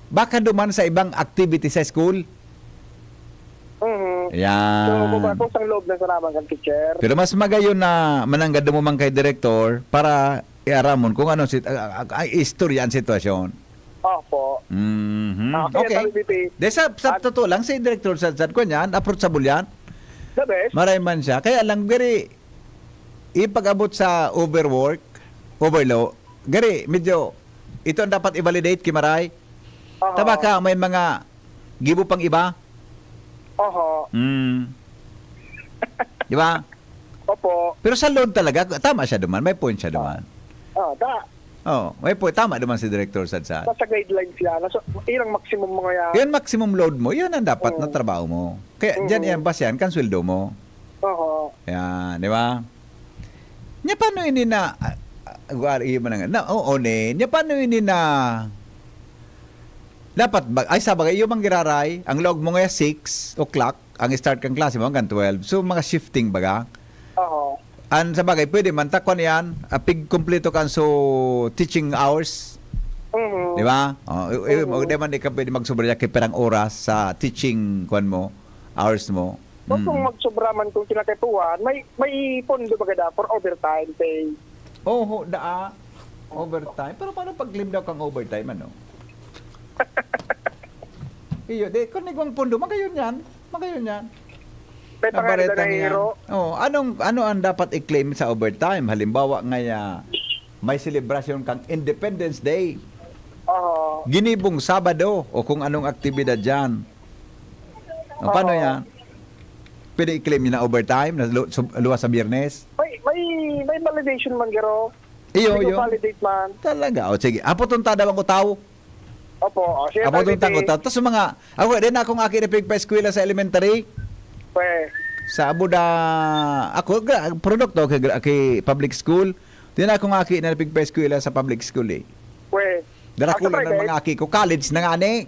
baka duman sa ibang activity sa school. Mhm. Ayan. So, kung ako, sang loob na sa naman kan teacher. Pero mas magayon na mananggad mo man kay direktor para iaramon kung ano sit-, ah, ah, ah, istorya ang sitwasyon. Opo. Mhm. Ah, kaya Okay. sabi, P P, De, sa, sa at totoo lang, si Director Sadsad ko niyan, approachable yan. The best. Maray man siya. Kaya lang, very, ipag-abot sa overwork, overload, gari, medyo, ito ang dapat i-validate, Kimaray. Oho. Tama ka, may mga gibo pang iba. Oho. Mm. Di ba? Opo. Pero sa load talaga, tama siya duman. May point siya duman. Ah, da. Oh, may point. Tama duman si Director Sadsad. Nasa guidelines yan. Nasa, yun ang maximum mga yan. Yun maximum load mo. Yun ang dapat na Mm. trabaho mo. Kaya dyan Mm. yan, base yan, kan sweldo mo. Oho. Yan, di ba? Nya paano ini na, ah, ah, guwari, iyo man ang, na, oo, ne. Nya paano ini na, dapat ba, ay, sa bagay, iyo mang giraray, ang log mo nga six o'clock, ang start kang klase mo hanggang twelve. So, mga shifting baga. Oo. An, sa bagay, pwede man, ta, kwan yan, ah, pig kumpleto kan so teaching hours. Mhm. Di ba? Oh, i-, i-, Oo. Di man, di ka pwede magsobra kay perang oras sa teaching, kwan mo, hours mo. So, kung Mm. magsobra man, kung kinakaipuhan, may, may pondo ba kada for overtime pay? Oho, daa. Overtime. Pero paano pag-claim daw kang overtime, ano? Iyo, di, kung nagwang pondo, magayon yan. Magayon yan. May Ang pangalan bareta na niyan. hero. Oh, anong, ano ang dapat i-claim sa overtime? Halimbawa, ngaya, may selebrasyon kang Independence Day. Oo. Ginibong Sabado, o kung anong aktibidad dyan. O, paano Oo. yan? Pwede i-claim yun na overtime, na lu-, sub-, luwas sa Biyernes? May, may, may validation man, garo. Iyo, May iyo. validate man. Talaga. O, sige. Apo tong tadaw ang utaw. Opo, o, siya Apo tong validate. tang utaw. Tas mga, ako, din akong aki na pigpa-eskwela sa elementary. Pwe. Sa Abuda, ako, gra-, produkto kay, gra-, kay public school. Din akong aki na pigpa-eskwela sa public school, eh. Pwe. Darakula Ako, ng pwede. mga aki ko. College na nga ni.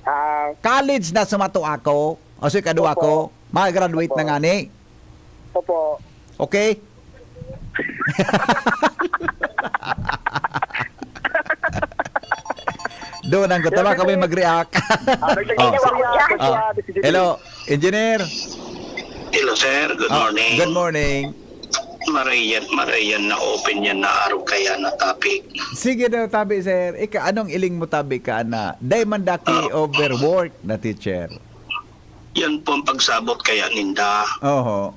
Ah. College na sumato ako. O, so, ikaduha Opo. ko. Mag-graduate Opo. na nga ni. Opo. Okay? Doon ang kutaba kami mag-react. Ah, nagtagpo Oh. siya, nagtagpo Oh. siya, si Jimmy. Hello, engineer. Hello, sir. Good Ah, morning. good morning. Marayan, marayan na open yan na araw kaya na topic. Sige daw, tabi, sir. Ika, anong iling mo, tabi, ka na? Dai man daki Ah. overwork na teacher. Yan po ang pagsabot kaya ninda. Oho.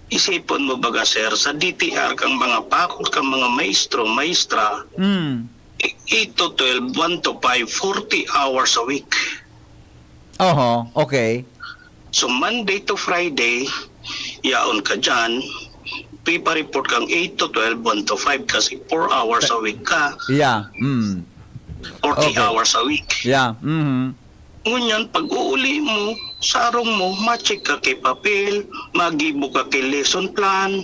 Isipon mo baga, sir, sa D T R kang mga pakol, kang mga maestro, maestra, Mm. eight to twelve, one to five, forty hours a week. Oho, okay. So, Monday to Friday, yaon ka dyan, pipa-report kang eight to twelve, one to five, kasi four hours a week ka. Yeah, mm. Forty Okay. hours a week. Yeah, mhm. Ngunyan, pag-uuli mo, sa arong mo, ma-check ka kay papel, magibo ka kay lesson plan,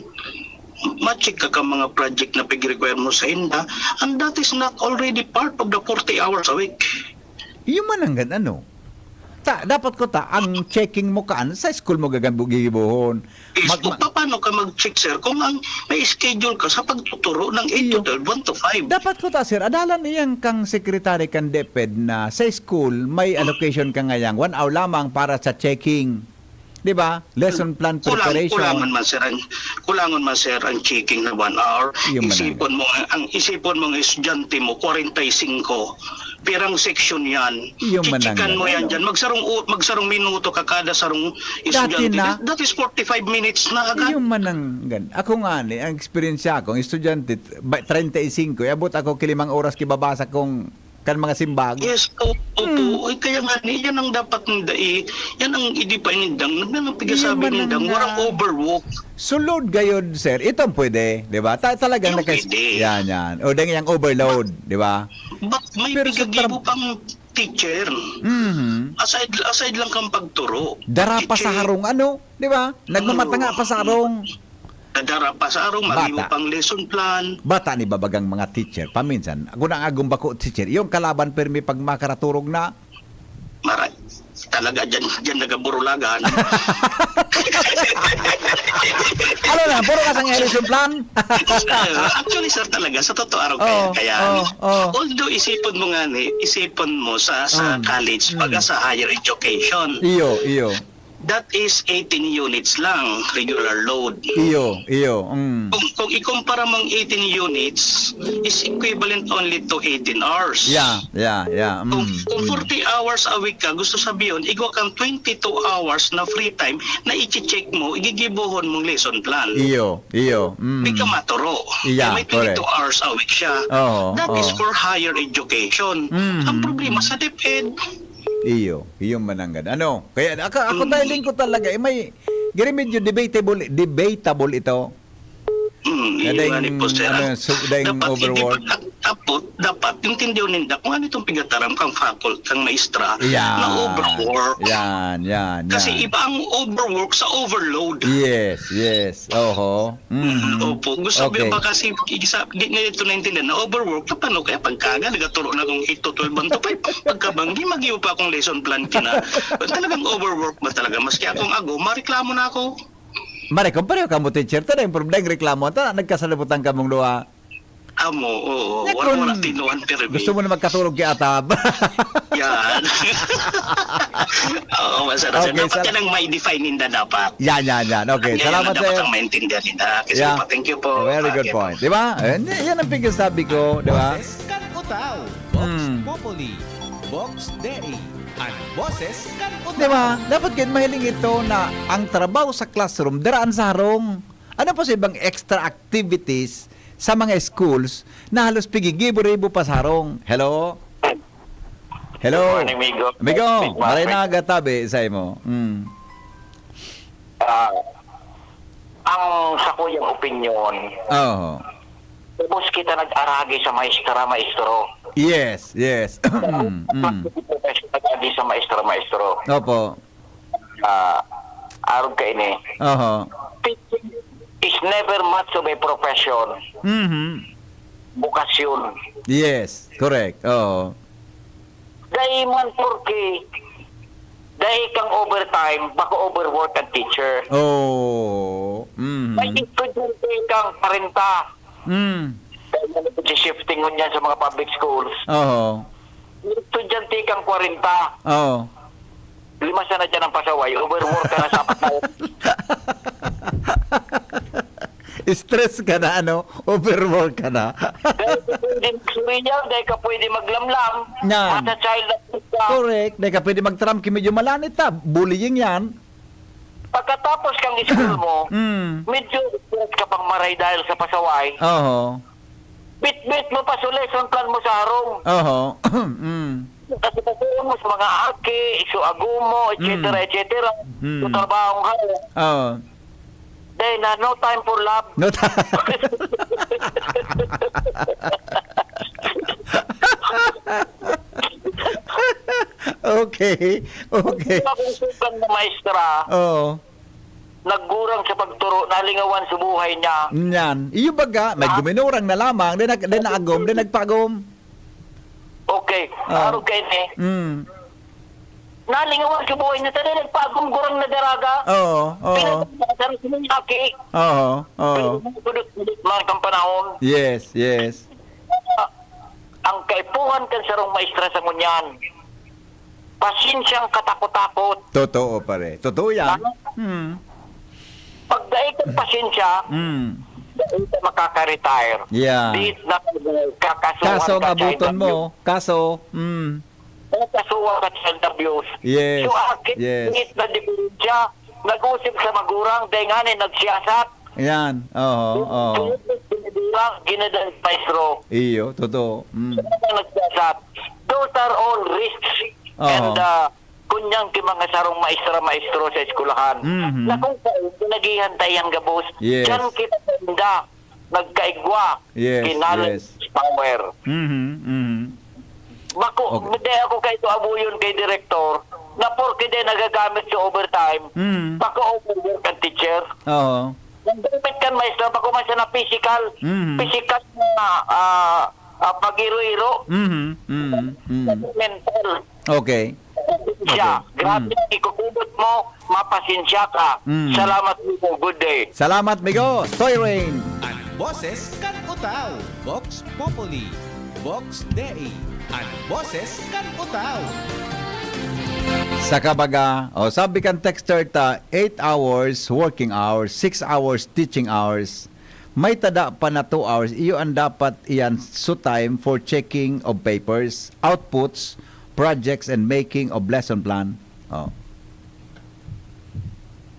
ma-check ka ka mga project na pig-require mo sa inda, and that is not already part of the forty hours a week. Iyo man ang gan-, ano? Ta, dapat ko ta, ang checking mo kaan, sa school mo gagan-, gigibohon. Is, Mag-, ma- paano ka mag-check, sir, kung ang may schedule ka sa pagtuturo ng eight to Iyo. twelve, one to five? Dapat ko ta, sir, adalan iyan kang secretary kan DepEd na sa school, may allocation ka ngayang one hour lamang para sa checking. Di ba? Lesson plan Kulang-, preparation. kulangon man, sir, ang, kulangon man, sir, ang checking na one hour. Iyo man ang Isipon mo, ang, ang isipon mong estudyante mo, kwarenta y singko. Pirang seksyon yan. Iyo man ang Chichikan mo yan ano. dyan. Magsarong u-, magsarong minuto ka kada sarong Dati estudyante. na. That, that is forty-five minutes na agad. Iyo man ang gan-, ako nga ni, ang eksperyensya ko, ang estudyante, ba, treinta y cinco, eh, abot ako kilimang oras kibabasa kong kan mga simbag. Yes, o-, opo. Hmm. Ay, kaya nga ni, yan ang dapat ng dai. Yan ang idipay nindang, yan ang Iyo pigasabi man ang nindang, nga. walang overwork. Sulod gayod, sir. Ito ang pwede, di ba? Ta-, talagang Yung nakas-, pwede. yan, yan. O, dang yang overload, di ba? But may Pero sa pigagi tra- mo pang teacher. Mhm. Aside, aside lang kang pagturo. Dara pa sa Teacher. harong, ano? Di ba? Nagmamatanga pa sa harong. Nadara pa sa harong, Bata. maliw pang lesson plan. Bata ni babagang mga teacher. Paminsan, ako na ang agong bako teacher. Yung kalaban permi pag makaraturog na. Mara-, talaga dyan, dyan nagaburulagan. Ano na, puro ka sa lesson plan? Actually, sir, talaga, sa totoo araw kaya, Oo, kaya, oo, oo. although isipon mo nga ni, isipon mo sa, sa Mm, college, mm. pag sa higher education. Iyo, iyo. That is eighteen units lang, regular load. Iyo, iyo. Mm. Kung, kung ikumpara mong eighteen units, is equivalent only to eighteen hours. Yeah, yeah, yeah. Kung, Mm, kung mm. forty hours a week ka, gusto sabihin, igwa kang twenty-two hours na free time na i-check mo, igigibohon mong lesson plan. Iyo, iyo. Mm. Di ka maturo. Yeah, Kaya may twenty-two correct. hours a week siya. Oo, That is oo. For higher education. Mm. Ang problema sa DepEd, Iyo, iyo mananggad. Ano? Kaya ako, ako Mm. dahiling ko talaga, eh, may, giri medyo debatable, debatable ito. Mm, Na yun dahil, nga ni po, sir. ano, su- dahil Dapat hindi overwork. pag-, dapat, dapat intindihan ninda kung ano itong pigataram kang faculty, kang maestra Yan. na overwork. Yan, yan, Kasi yan. Iba ang overwork sa overload. Yes, yes. Oho. Mm. Opo. Gusto Okay. ko ba kasi isa, di na ito naintindihan na overwork na paano kaya pagkaga, nagaturo na kung eight to twelve, one to five, pagkabanggi, mag-iwa pa akong lesson plan kina. Talagang overwork ba talaga? Maski akong ago, mareklamo na ako. Mare, kung pareho ka mo, teacher, ito na yung problema, yung reklamo. Ito, nagkasalibutan ka mong duha. Amo, oo. Ya, Wala, kung wala tinuan, pero gusto mo na magkaturog kay Atab. Yan. Oo, masarap. Okay, Dapat sal- yan ang may define ninda dapat. Yan, yan, yan. Okay, Yan, salamat, dapat sir. ang maintindihan ninda. Kasi Yeah. pa, thank you po. Very good Okay po. point. Di ba? Eh, yan ang pigsasabi ko, di ba? Boses kan Utao. Vox Mm. Populi. Vox Dei. An boses kan Utao. Di ba? Dapat kayo mahiling ito na ang trabaho sa classroom, daraan sa harong. Ano pa sa ibang extra activities sa mga schools na halos pigigibo-ribo pa sa harong? Hello? Hello? Good morning, Migo. Migo, Good morning. maray na agad tabi sa imo. Mm. Ah, ang sa kuyang opinyon, Oo. ubos kita nag-aragi sa maestra, maestro. Yes, yes. Mm, mm. Nag-aragi sa maestra, maestro. Opo. Ah, arog ka ini. Oho. Teaching is never much of a profession. Mhm. Bukasyon. Yes, correct. Oo. Dahil man porke, dahil kang overtime, baka overwork ang teacher. Oh. May Mhm. estudyante kang kwarenta. Mm. Dahil shifting ngunyan sa mga public schools. Oo. May estudyante kang kwarenta. Oo. Lima sana dyan ang pasaway. Overwork ka na sa apat na oras. Stress ka na, ano? Overwork ka na. Dahil ka pwede magsuriyaw, dahil ka pwede maglamlam. Yan. Masa child abuse ka. Correct. Dahil ka pwede mag-tram, ki medyo malanit ta. Bullying yan. Pagkatapos kang school mo, Mm. medyo stress ka pang maray dahil sa pasaway. Oho. Bitbit mo pa sa lesson plan mo sa harong. Oho. Mm. Kasi pagkaroon mo sa mga aki, iso agumo, et cetera, Mm. et cetera. Mm. Sa trabaho nga. Oo. Then, uh, no time for love. No ta- Okay. Okay. Kung sukan na maestra, Oo. naggurang sa pagturo, nalingawan sa buhay niya. Yan. Iyo baga, may Ah. guminurang na lamang, di, nag, di naagom, di nagpagom. Okay, Ah. araw kayo ni. Mm. Nalingawan sa buhay niya, tayo nagpagong gurang na daraga. Oo, oo. Pinagkakasaran sa mga aki. Oo, oo. Pinagkakudot-kudot man kang panahon. Yes, yes. Ang kaipuhan kan sarong maestra sa ngunyan. Pasensyang katakot-takot. Totoo, pare. Totoo yan. Ano? Hmm. Pag dai kang pasensya, Hmm. dai ka makaka-retire. Yeah. Di na kakasuhan Kaso ang ka abuton child mo, abuse. Kaso, mm. Kakasuhan ka child abuse. Yes, So, akin, yes. di na diferensya. Nag-usip sa magurang, dai nga ni nagsiyasat. Yan. Oo, oo. Magurang, ginadan maestro. Iyo, totoo. Mm. Ang nagsiyasat. Those are all risks. Oo. And uh, kunyang ki mga sarong maestra-maestro sa eskwelahan. Mhm. Na kung saan, pinagihan tayo ang gabos. Yes. Diyan kita sa inda. Nagkaigwa. Yes, Kinala yes. Power. Mhm, mhm. Bako, Okay. Hindi ako kay ito abuyon kay direktor na porke di nagagamit sa overtime, Mhm. baka overwork ang teacher. Oo. Nagdamit kan maestra, bako man siya na physical. Mhm. Physical na ah, ah, pag-iro-iro. Mhm, mhm, mhm. Mental. Okay. Siya, Okay. grabe Mm. ang ikukubot mo, mapasensya ka. Mm. Salamat po. Good day. Salamat, Migo. Toy Rain. An boses kan Utao. Vox Populi. Vox Dei. An boses kan Utao. Saka baga, o sabi kan texter ta, eight hours working hours, six hours teaching hours. May tada pa na two hours, iyo an dapat iyan so time for checking of papers, outputs, projects, and making of lesson plan. Oh.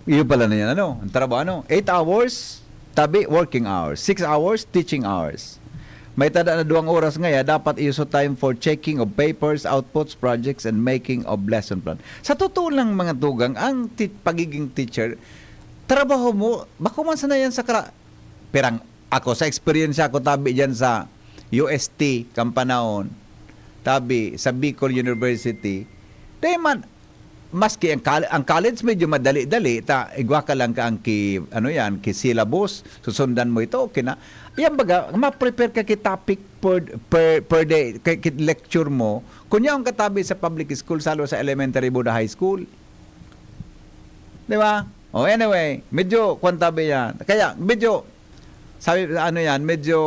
Iyo pala na yan, ano? Ang trabaho, ano? Eight hours, tabi, working hours. Six hours, teaching hours. May tada na duwang oras ngaya, dapat iyo so time for checking of papers, outputs, projects, and making of lesson plan. Sa totoo lang, mga tugang, ang ti- pagiging teacher, trabaho mo, bako man sana yan sa kara- Pirang, ako, sa eksperyensya ko, tabi dyan sa U S T, kan panahon, tabi, sa Bicol University, dahil man, maski ang, col- ang college medyo madali-dali, ta, igwa ka lang ka ang ki, ano yan, ki syllabus, susundan mo ito, okay na. Yan baga, ma-prepare ka ki topic per, per, per day, ki, ki lecture mo. Kunya ang katabi sa public school, salo sa elementary, buda high school. Di ba? O anyway, medyo kwan tabi yan. Kaya medyo, sabi, ano yan, medyo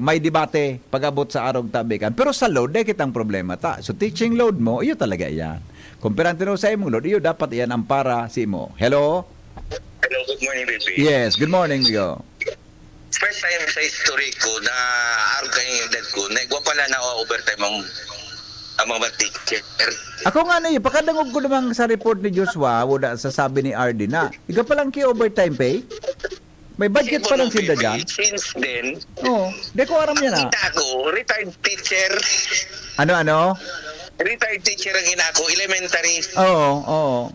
may debate pag-abot sa arog tabi kan. Pero sa load, di kitang problema ta. So teaching load mo, iyo talaga yan. Kung perante no sa imong load, iyo dapat yan ang para sa imo. Hello? Hello, good morning, B P. Yes, good morning, Migo. First time sa history ko na arog kayong edad ko, na igwa pala na overtime ang, ang mga teacher. Ako nga na iyo, pakadangog ko naman sa report ni Joshua, wala sa sabi ni R D na. Iga palang ki overtime pay? May budget pa lang sinda dyan? Since then, Oo, di ko aram yan ah. Kita ko, retired teacher. Ano, ano? Retired teacher ang ina ko, elementary. Oo, oo.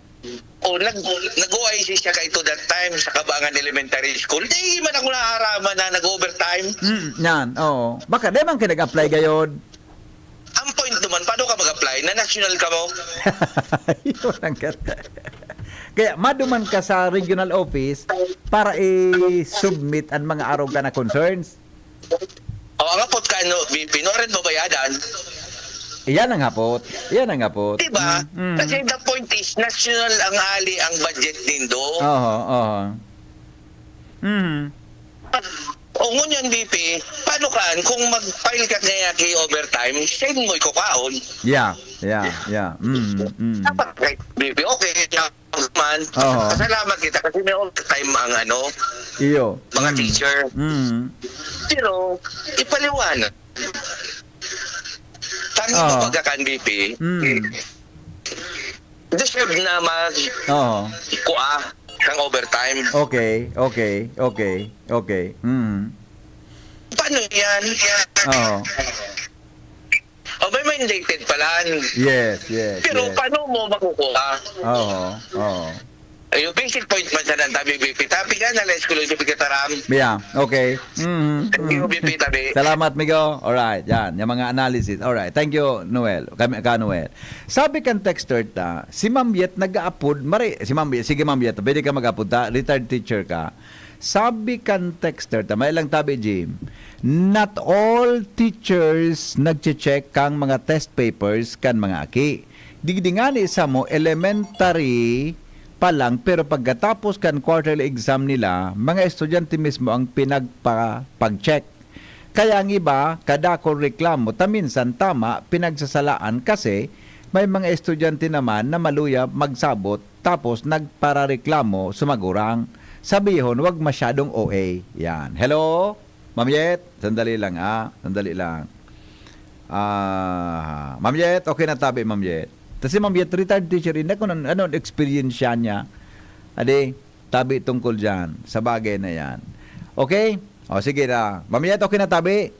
O, nag, nag-O I C siya kay to that time sa Kabangan Elementary School. Di man ako naaraman na nag-overtime. Mm, yan, oo. Baka di man ka nag-apply gayod. Ang point naman, paano ka mag-apply? Na national ka mo? Yun ang ganda. Kaya maduman ka sa regional office para i-submit ang mga arog ka na concerns. O, ang apot ka, ano, B P, no rin mabayadan. Iyan ang hapot. Iyan ang hapot. Diba? Mm, mm. Kasi the point is, national ang ali ang budget nindo. Oho, oho. Mhm. O ngunyan, B P, paano ka, kung mag-file ka kaya kay overtime, send mo iko kaon. Yeah, yeah, yeah. Mm, mm. Dapat, right, B P, okay, kaya man, Oo. Pasalamat kita kasi may overtime ang ano, Iyo. mga Mm. teacher. Mm. Pero, ipaliwanag. Tangi Oo. mo pagkakan, B P, Mm. deserve na mag Oo. kuha kang overtime. Okay, okay, okay, okay. Mm. Paano yan? Oo. O, may mandated pala. Yes, yes, Pero yes. Paano mo makukuha? Oo, oo. Ay, yung basic point man sana ang tabi, B P. Tabi ka na, let's go, let's go, taram. Yeah, okay. Mm, Thank you, mm. B P, tabi. Salamat, Migo. Alright, yan. Yung mga analysis. Alright. Thank you, Noel. Kami, ka, Noel. Sabi kan texter ta, si Ma'am Yet nag-aapod, mare, si Ma'am Yet, sige Ma'am Yet, pwede ka mag-apod ta, retired teacher ka. Sabi kan texter ta, may lang tabi, Jim, not all teachers nagche-check kang mga test papers kan mga aki. Digdi ngani samo elementary pa lang, pero pagkatapos kan quarterly exam nila, mga estudyante mismo ang pinagpa-pag-check. Kaya ang iba, kadakol reklamo, ta minsan tama, pinagsasalaan kasi may mga estudyante naman na maluya magsabot tapos nagparareklamo sa magurang. Sabihon, wag masyadong O A. Yan. Hello? Ma'am Yet? Sandali lang, ah. Sandali lang. Ah, Ma'am Yet, okay na tabi, Ma'am Yet. Kasi Ma'am Yet, retired teacher, hindi ko ano, ano, experience siya niya. Adi, tabi tungkol dyan, sa bagay na yan. Okay? O, sige na. Ma'am Yet, okay na tabi?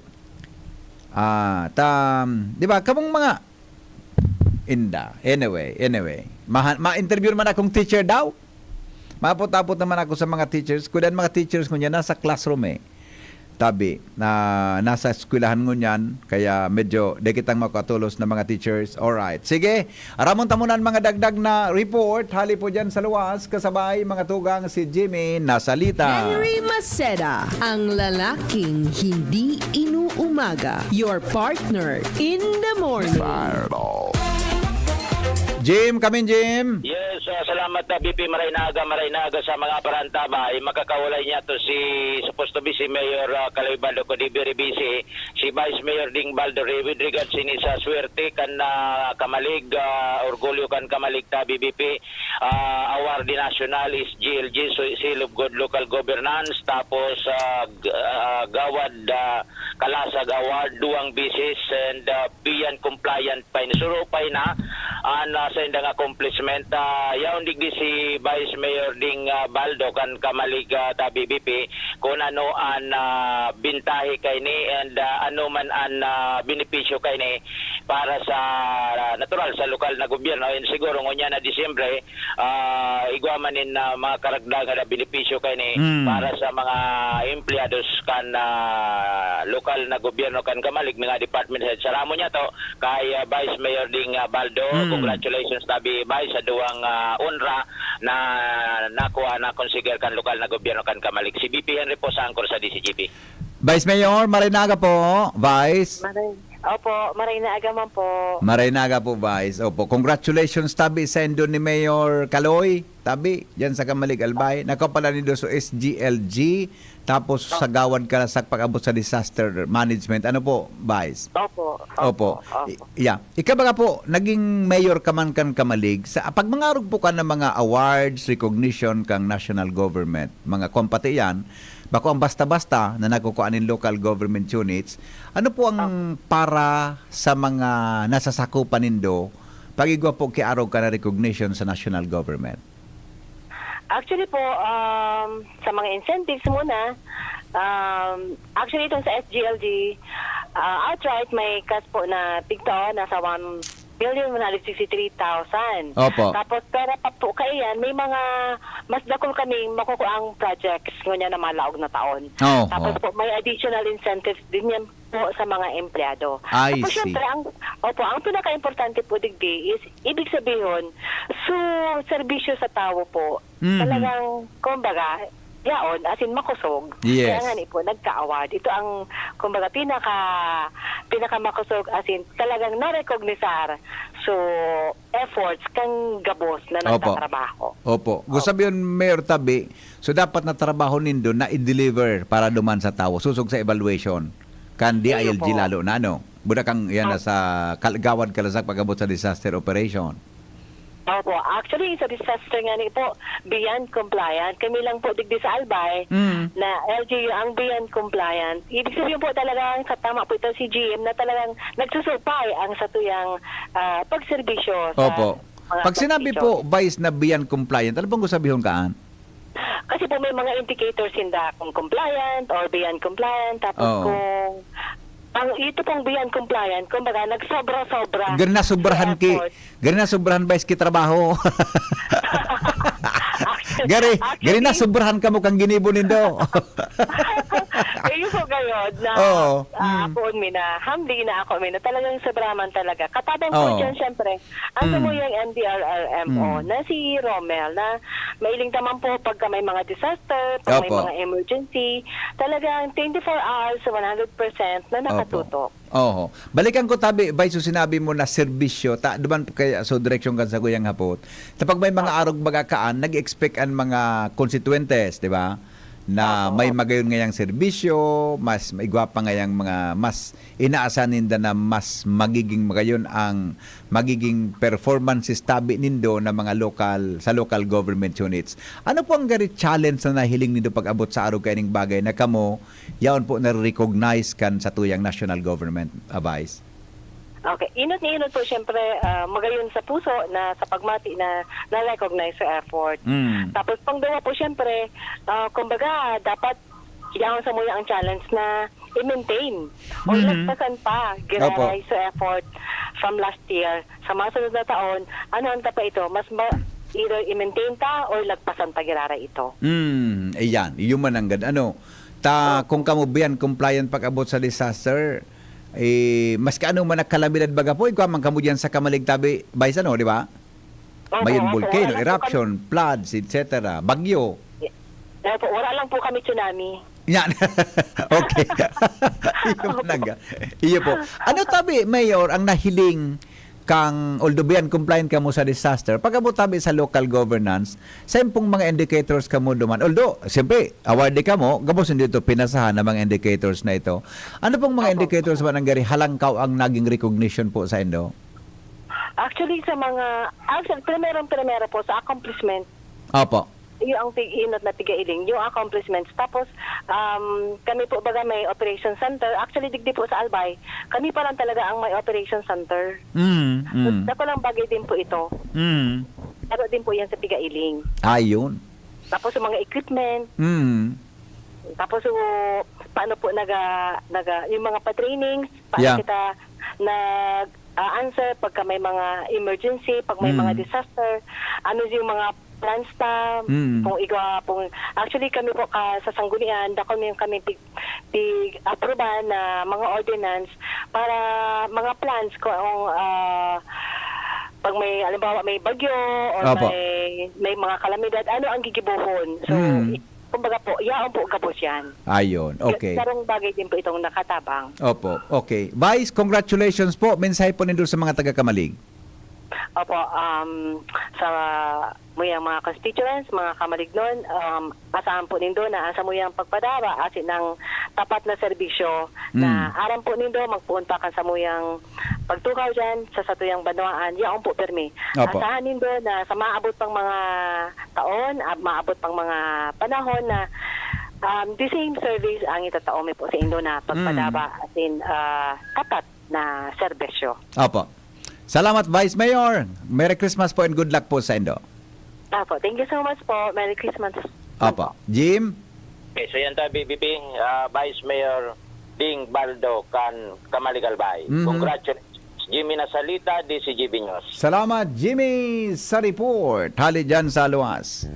Ah, tam, di ba, kamong mga, inda. Anyway, anyway. Ma, ma-interview naman akong teacher daw. Mapot-apot naman ako sa mga teachers. Kudan mga teachers ko niya, nasa classroom eh. Tabi, na nasa eskwelahan ngunyan, kaya medyo di kitang makatulos na mga teachers. Alright. Sige, aramon ta muna ang mga dagdag na report. Hali po dyan sa luwas, kasabay mga tugang si Jimmy Nasalita. Henry Maceda, ang lalaking hindi inuumaga. Your partner in the morning. Fireball. Jim, kamin, Jim. Yes, ah, salamat na B P. Maray na aga, maray na aga sa mga parantabay. Makakawalay niya to si, supposed to be si Mayor, ah, Kaloy Baldo, kundi very busy. Si Vice Mayor Ding Baldo, re-, with regards ini sa swerte kan, ah, Kamalig, ah, orgulyo kan Kamalig ta B B P, ah, award national is G L G, so Seal of Good Local Governance, tapos, ah, g-, ah, Gawad, ah, Kalasag Award, duwang bisis, and, ah, Bian Compliant pa ini. Suro pa ina, an, ah, sa indang accomplishment. Ah, yaon digdi si Vice Mayor Ding, ah, Baldo kan Kamalig, ah, ta B B P, kung ano an, ah, bintahe kaini and, ah, ano man an, ah, benepisyo kaini para sa, ah, natural, sa lokal na gobyerno. And siguro ngunyan na Disyembre, ah, igwa man nin, ah, mga karagdagan na benepisyo kaini Mm. para sa mga empleyados kan, ah, lokal na gobyerno kan Kamalig, mga department head. Sa ramo niya to, kay, ah, Vice Mayor Ding, ah, Baldo, Mm. congratulations tabi, Vice, sa duwang, ah, onra na nakuha na konsiger kan lokal na gobyerno kan Kamalig. Si B P Henry po sa angkor sa D C G P. Vice Mayor, maray na aga po, Vice. Maray. Opo, maray na aga man po. Maray na aga po, Vice. Opo, congratulations tabi sa indo ni Mayor Kaloy. Tabi, diyan sa Kamalig, Albay. Nakaw pala nindo sa S G L G, tapos sa Gawad Kalasak pag-abot sa disaster management. Ano po, Vice? Opo, Opo. opo, opo. I-, yeah. Ika baga po, naging mayor ka man kan Kamalig. Sa, pag mangarog po ka ng mga awards, recognition kang national government, mga kompati yan, bako ang basta-basta na nakukuha nin local government units, ano po ang Ah. para sa mga nasasakupan nindo, pag igwa po kiarog ka na recognition sa national government? Actually po, um, sa mga incentives muna, um, actually itong sa S G L G, ah, outright may cash po na tigtao, nasa one million one hundred sixty-three thousand. Opo. Tapos pera pa po kaiyan, may mga mas dakul kaming makukuang projects ngunyan na malaog na taon. Oo. Tapos po, may additional incentives din yan po sa mga empleyado. I Tapos see. syempre, ang, opo, ang pinaka-importante po digdi is, ibig sabihin, so, serbisyo sa tao po, Mhm. talagang, kumbaga, yaon, as in, makusog. Yes. Kaya nga ni po, nagka-award. Ito ang, kumbaga, pinaka, pinaka-makusog, as in, talagang narekognisar. So, efforts kan gabos na Opo. nagtatrabaho. Opo. Gusto Opo. sabihin, Mayor Tabi, so dapat na trabaho nindo na i-deliver para duman sa tawo, sosog sa evaluation kan Iyo D I L G po. lalo na, ano? Buda kang yan na Opo. sa Kal-, Gawad Kalasak pag-abot sa disaster operation. Opo. Actually, sa disaster nga ni po, beyond compliant. Kami lang po digdi sa Albay Mm. na L G U ang beyond compliant. Ibig sabihin po talagang sa tama po ito si G M na talagang nagsusupay ang satuyang, ah, pagserbisyo sa Opo. mga Pag sinabi application. po, Vice, na beyond compliant, ano pong sabihon kaan? Kasi po may mga indicators sinda kung compliant or beyond compliant, tapos Oo. kung ang, ito pong beyond compliant, kumbaga, nagsobra-sobra Gari na sobrahan yung ki, effort. gari na sobrahan ba iski trabaho? Actually, Gari, gari na actually, sobrahan ka mo kang ginibo nindo. Iyo po gayon na, Oo. ah, Mm. akoon mi na, humbly na ako mi na talagang sobra man talaga. Katabang po Oo. dyan, syempre, ang Mm. samuyang M D R R M O Mm. na si Romel na mailing taman po pagka may mga disaster, pag may Opo. mga emergency, talagang twenty-four hours, one hundred percent na Opo. nakatutok. Oho. Balikan ko tabi, Vice, so sinabi mo na serbisyo, ta, duman po kaya, so direksyon kan sa kuyang hapot. Tapag may mga Opo. arog baga kaan, nag-expect ang mga konstituentes, di ba? Na Opo, may opo. magayon ngayang serbisyo, mas igwa pa ngayang mga, mas inaasahan ninda na mas magiging magayon ang magiging performances tabi nindo na mga lokal, sa local government units. Ano po ang gari challenge na nahiling nindo pag-abot sa arog kaining bagay na kamo yaon po nare-recognize kan satuyang national government, ah, Vice? Okay. Inot na inot po, siyempre, ah, magayon sa puso na sa pagmati na na-recognize sa effort. Mm. Tapos, pangduwa po, siyempre, ah, kumbaga, dapat yaon sa muya ang challenge na i-maintain o Mhm. lagpasan pa, Opo. giraray sa effort from last year. Sa mga sunod na taon, ano ang tapa ito? Mas ma-, either i-maintain ta or lagpasan pa giraray ito. Mm, ayan. Iyo man ang gad-, ano, ta, Opo. kung kamo beyond compliant pag-abot sa disaster, eh, maski ano man ang kalamidad baga po, igwa man kamo diyan sa kamaligtabi, Vice, ano, di ba? Opo, Mayong opo. volcano, Wala lang po eruption, kami floods, et cetera. Bagyo. Opo, wala lang po kami tsunami. Yan. Okay. Iyo Opo. talaga. Iyo po. Ano tabi, Mayor, ang nahiling kang, although beyond compliant kamo sa disaster, pag-abot tabi sa local governance, sa impong mga indicators kamo duman. Although, siyempre, aware di kamo, gabos hindi ito pinasahan ng mga indicators na ito. Ano pong mga Opo. indicators ba nangyari halangkaw ang naging recognition po sa indo? Actually, sa mga, actually, primero-primero po, sa accomplishment, Opo. Iyo ang pig-inot na pigailing, yung accomplishments. Tapos, um, kami po baga may operation center. Actually, digdi po sa Albay, kami pa lang talaga ang may operation center. Mm, So, mm. dako lang bagay din po ito. Mm. Laro din po yan sa pigailing. Ayun. Tapos yung mga equipment. Mm. Tapos, so, paano po naga, naga, yung mga pa-trainings, paano Yeah. kita nag, ah, answer pagka may mga emergency, pag may Mm. mga disaster, ano yung mga plans ta, Mm. kung igwa, kung, actually kami po ka, sa Sanggunian, dako yung kami pig, pig-aprobahan na mga ordinance para mga plans kung, ah, pag may, halimbawa, may bagyo or Opo. may, may mga kalamidad, ano ang gigibohon? So, Mm. kumbaga po, yaon po gabos yan. Ayun, okay. Sarong bagay din po itong nakatabang. Opo, okay. Vice, congratulations po. Mensahe po nindo sa mga taga-Camalig. Opo, um, sa muyang mga constituents, mga kamalignon, um, asahan po nindo na ang samuyang pagpadara asin ang tapat na serbisyo na Mm. aram po nindo, magpoon pa kan samuyang pagtukaw dyan sa satuyang banwaan, yaon po pirmi. Opo. Asahan nindo na sa maabot pang mga taon, ah, maabot pang mga panahon na, um, the same service ang itatao mi po sa indo na pagpadara Mm. asin, ah, tapat na serbisyo. Opo. Salamat, Vice Mayor. Merry Christmas po and good luck po sa indo. Opo. Thank you so much po. Merry Christmas. Opo. Jim? Okay, so yan tayo, B B P, ah, Vice Mayor Ding Baldo kan Camalig, Albay. Mhm. Congratulations. Jimmy Nasalita, D C G B News. Salamat, Jimmy, sa report. Hali dyan sa luwas.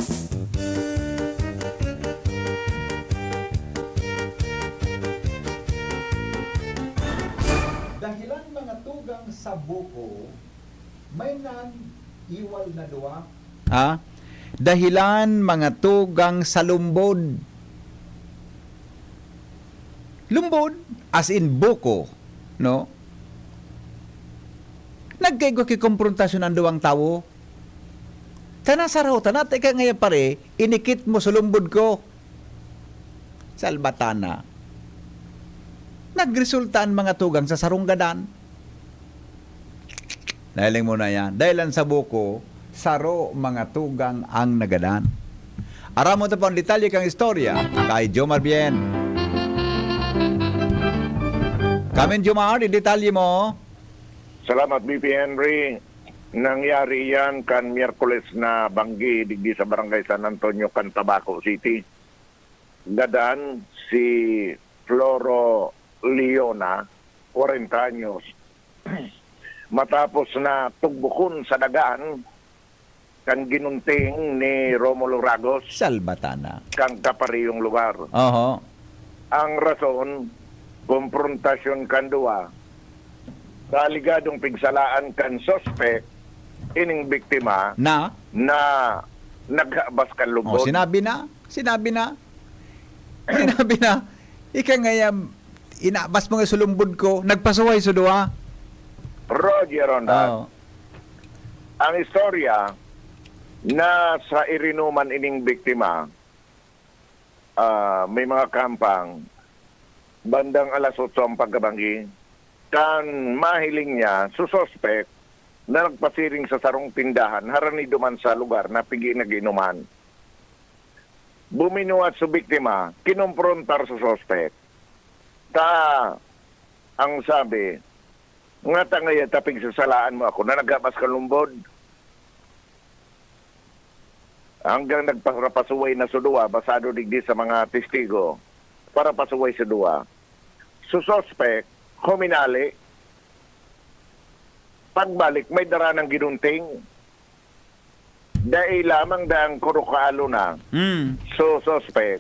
Dahilan mga tugang sa buko, may nan iwal na duwa. Ha? Dahilan mga tugang sa lumbod. Lumbod, as in buko, no? Nagkaigwa ki komprontasyon ang duwang tawo. Tana saro, tana, teka ngayon pare, inikit mo sa lumbod ko. Salbatana. Nagresulta ang mga tugang sa sarong gadan. Nahiling mo na yan. Dahil ang sa buko, saro mga tugang ang nagadan. Aram mo ta pang detalye kang istorya kay Jomar Bien. Kamin Jomar, detalye mo. Salamat, B P Henry. Nangyari yan kan Miyerkules na banggi digdi sa Barangay San Antonio, kan Tabaco City. Gadan si Floro Leona, kwarenta anyos, matapos na tugbukon sa dagan kan ginunting ni Romulo Ragos Salbatana. Kan kaparehong lugar. Oho. Ang rason, komprontasyon kan duwa sa aligadong pigsalaan kan suspek ining biktima Na? na naghabas kan Oh, lubot. sinabi na. Sinabi na. Sinabi na. Ika ngaya, inabas mo nga sulumbod ko, nagpasuhay sa duwa. Roger Ronda. Oh. Ang istorya na sa irinuman ining biktima, ah, may mga kampang, bandang alas otso ang pagkabanggi, kan mahiling niya, su suspek na nagpasiring sa sarong tindahan, harani duman sa lugar na pigi nag-inuman. Buminuhat su biktima, kinomprontar su suspek. Ta, ang sabi, "Ngata ngaya ta pigsasalaan mo ako na naghabas ka lumbod?" Hanggang nagparapasuway na su duwa, basado digdi sa mga testigo, parapasuway su duwa. Su suspek, huminali. Pagbalik, may dara nang ginunting. Dai lamang dang kurukaalo na. Mm. Su suspek.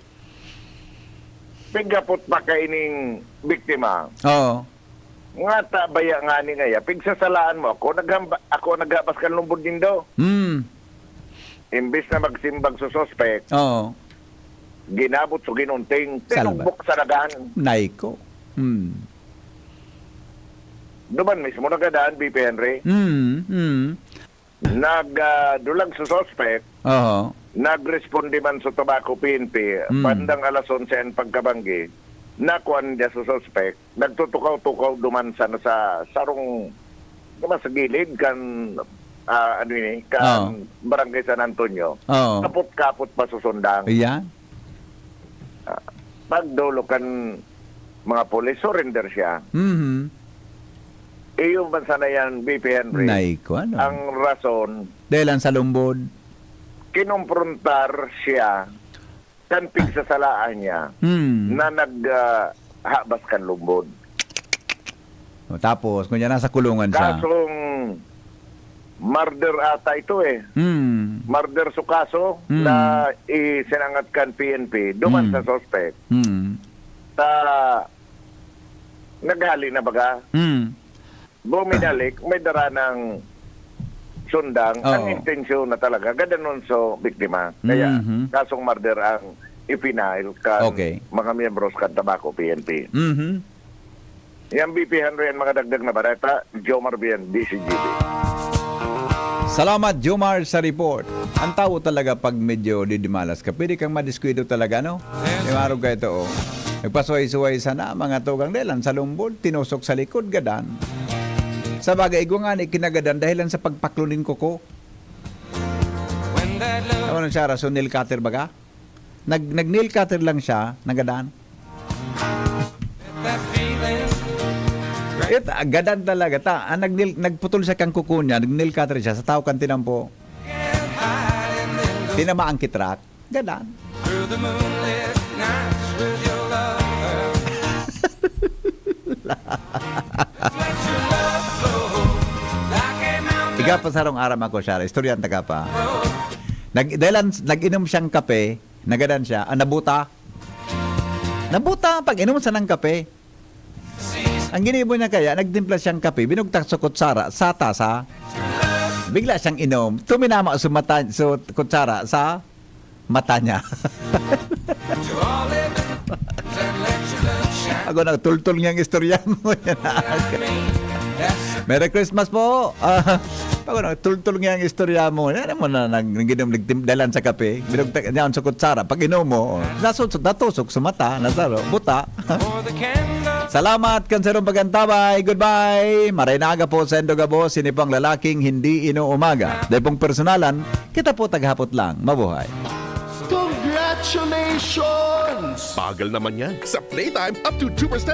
Pighapot pa kaining biktima. Oo. Ngata baya ngani ngaya, pigsasalaan mo ako, naghamba-, ako naghabas kan lumbod nindo. Mm. Imbis na magsimbag su suspek, Oo. ginabot su ginunting, Salba. tinugbok sa dagan. Nay ko. Mm. Duman mismo nagadan, B P Henry. Mm, mm. Nag, ah, dulag sa suspect, Oho. nagresponde man sa Tabaco P N P, Mm. bandang alas onse an pagkabanggi, nakuan niya sa suspect, nagtutukaw-tukaw duman sana sa sarong, diba, sa gilid kan, ah, ano ini, kan Oo. Barangay San Antonio. Oo. Kapot-kapot pa sa sundang. Iyan. Ah, pagdulo kan mga pulis, surrender siya. Mhm. Iyo man sana yan, B P Henry. Nay, ko ano? Ang rason, Dahil ang salumbod. Kinumprontar siya kan pigsasalaan niya Hmm. na nag, ah, habas kan lumbod. O, tapos, kunya nasa kulungan siya. Kasong murder ata ito eh. Hmm. Murder su kaso Hmm. na isinangat kan P N P, duman Hmm. sa suspect. Hmm. Ta, naghali na baga. Hmm. Bumidalik, may dara ng sundang. Oo. Ang intensyon na talaga, gadanon sa biktima. Kaya, Mhm. kasong murder ang ipinail kan Okay. mga miyembros kan Tabaco P N P. Mhm. Yan, B P Henry, ang mga dagdag na bareta, Jomar Bien, D C G B. Salamat, Jomar, sa report. Ang tao talaga, pag medyo didimalas ka, pwede kang madiskuido talaga, no? May marog ka ito, oh. Nagpasuway-suway sana, mga tugang, dahil ang salumbol, tinusok sa likod, gadan. Sa bagay, igwa nga ni kinagadan, dahil lang sa pagpaklo nin kuko. Ano siya, rason, nail cutter baga? Nag, nag-nail cutter lang siya, nagadan. It, ah, gadan talaga. Ta, ah, nag-nail, nagputol siya kang kuko niya, nag-nail cutter siya, sa tao kan tinampo. Tinama ang kitrak, gadan. Iga pa sarong aram ako siya, istorya ang taga pa. Nag, dahil ang, nag-inom siyang kape, nagadan siya, ah, nabuta. Nabuta, pag-inom sa ng kape. Ang ginibo niya kaya, nagtimpla siyang kape, binugtak sa kutsara, sa tasa. Bigla siyang inom, tuminama sa mata, sa kutsara, sa mata niya. Ako na, tultol niyang istorya mo yan. Merry Christmas po. Ah, ako na, tultol niyang istorya mo. Yan mo na, nag, nag-inom, nagtim-, dalan sa kape. Binugtak niya sa kutsara. Pag inom mo, oh, nasusok, natusok sa mata, nasaro, buta. Salamat kan sarong pagantabay. Goodbye. Maray na aga po sa indo gabos, sini po ang lalaking hindi inuumaga. Dahil pong personalan, kita po taghapot lang. Mabuhay. Congratulations! Bagal naman yan. Sa Playtime, up to two percent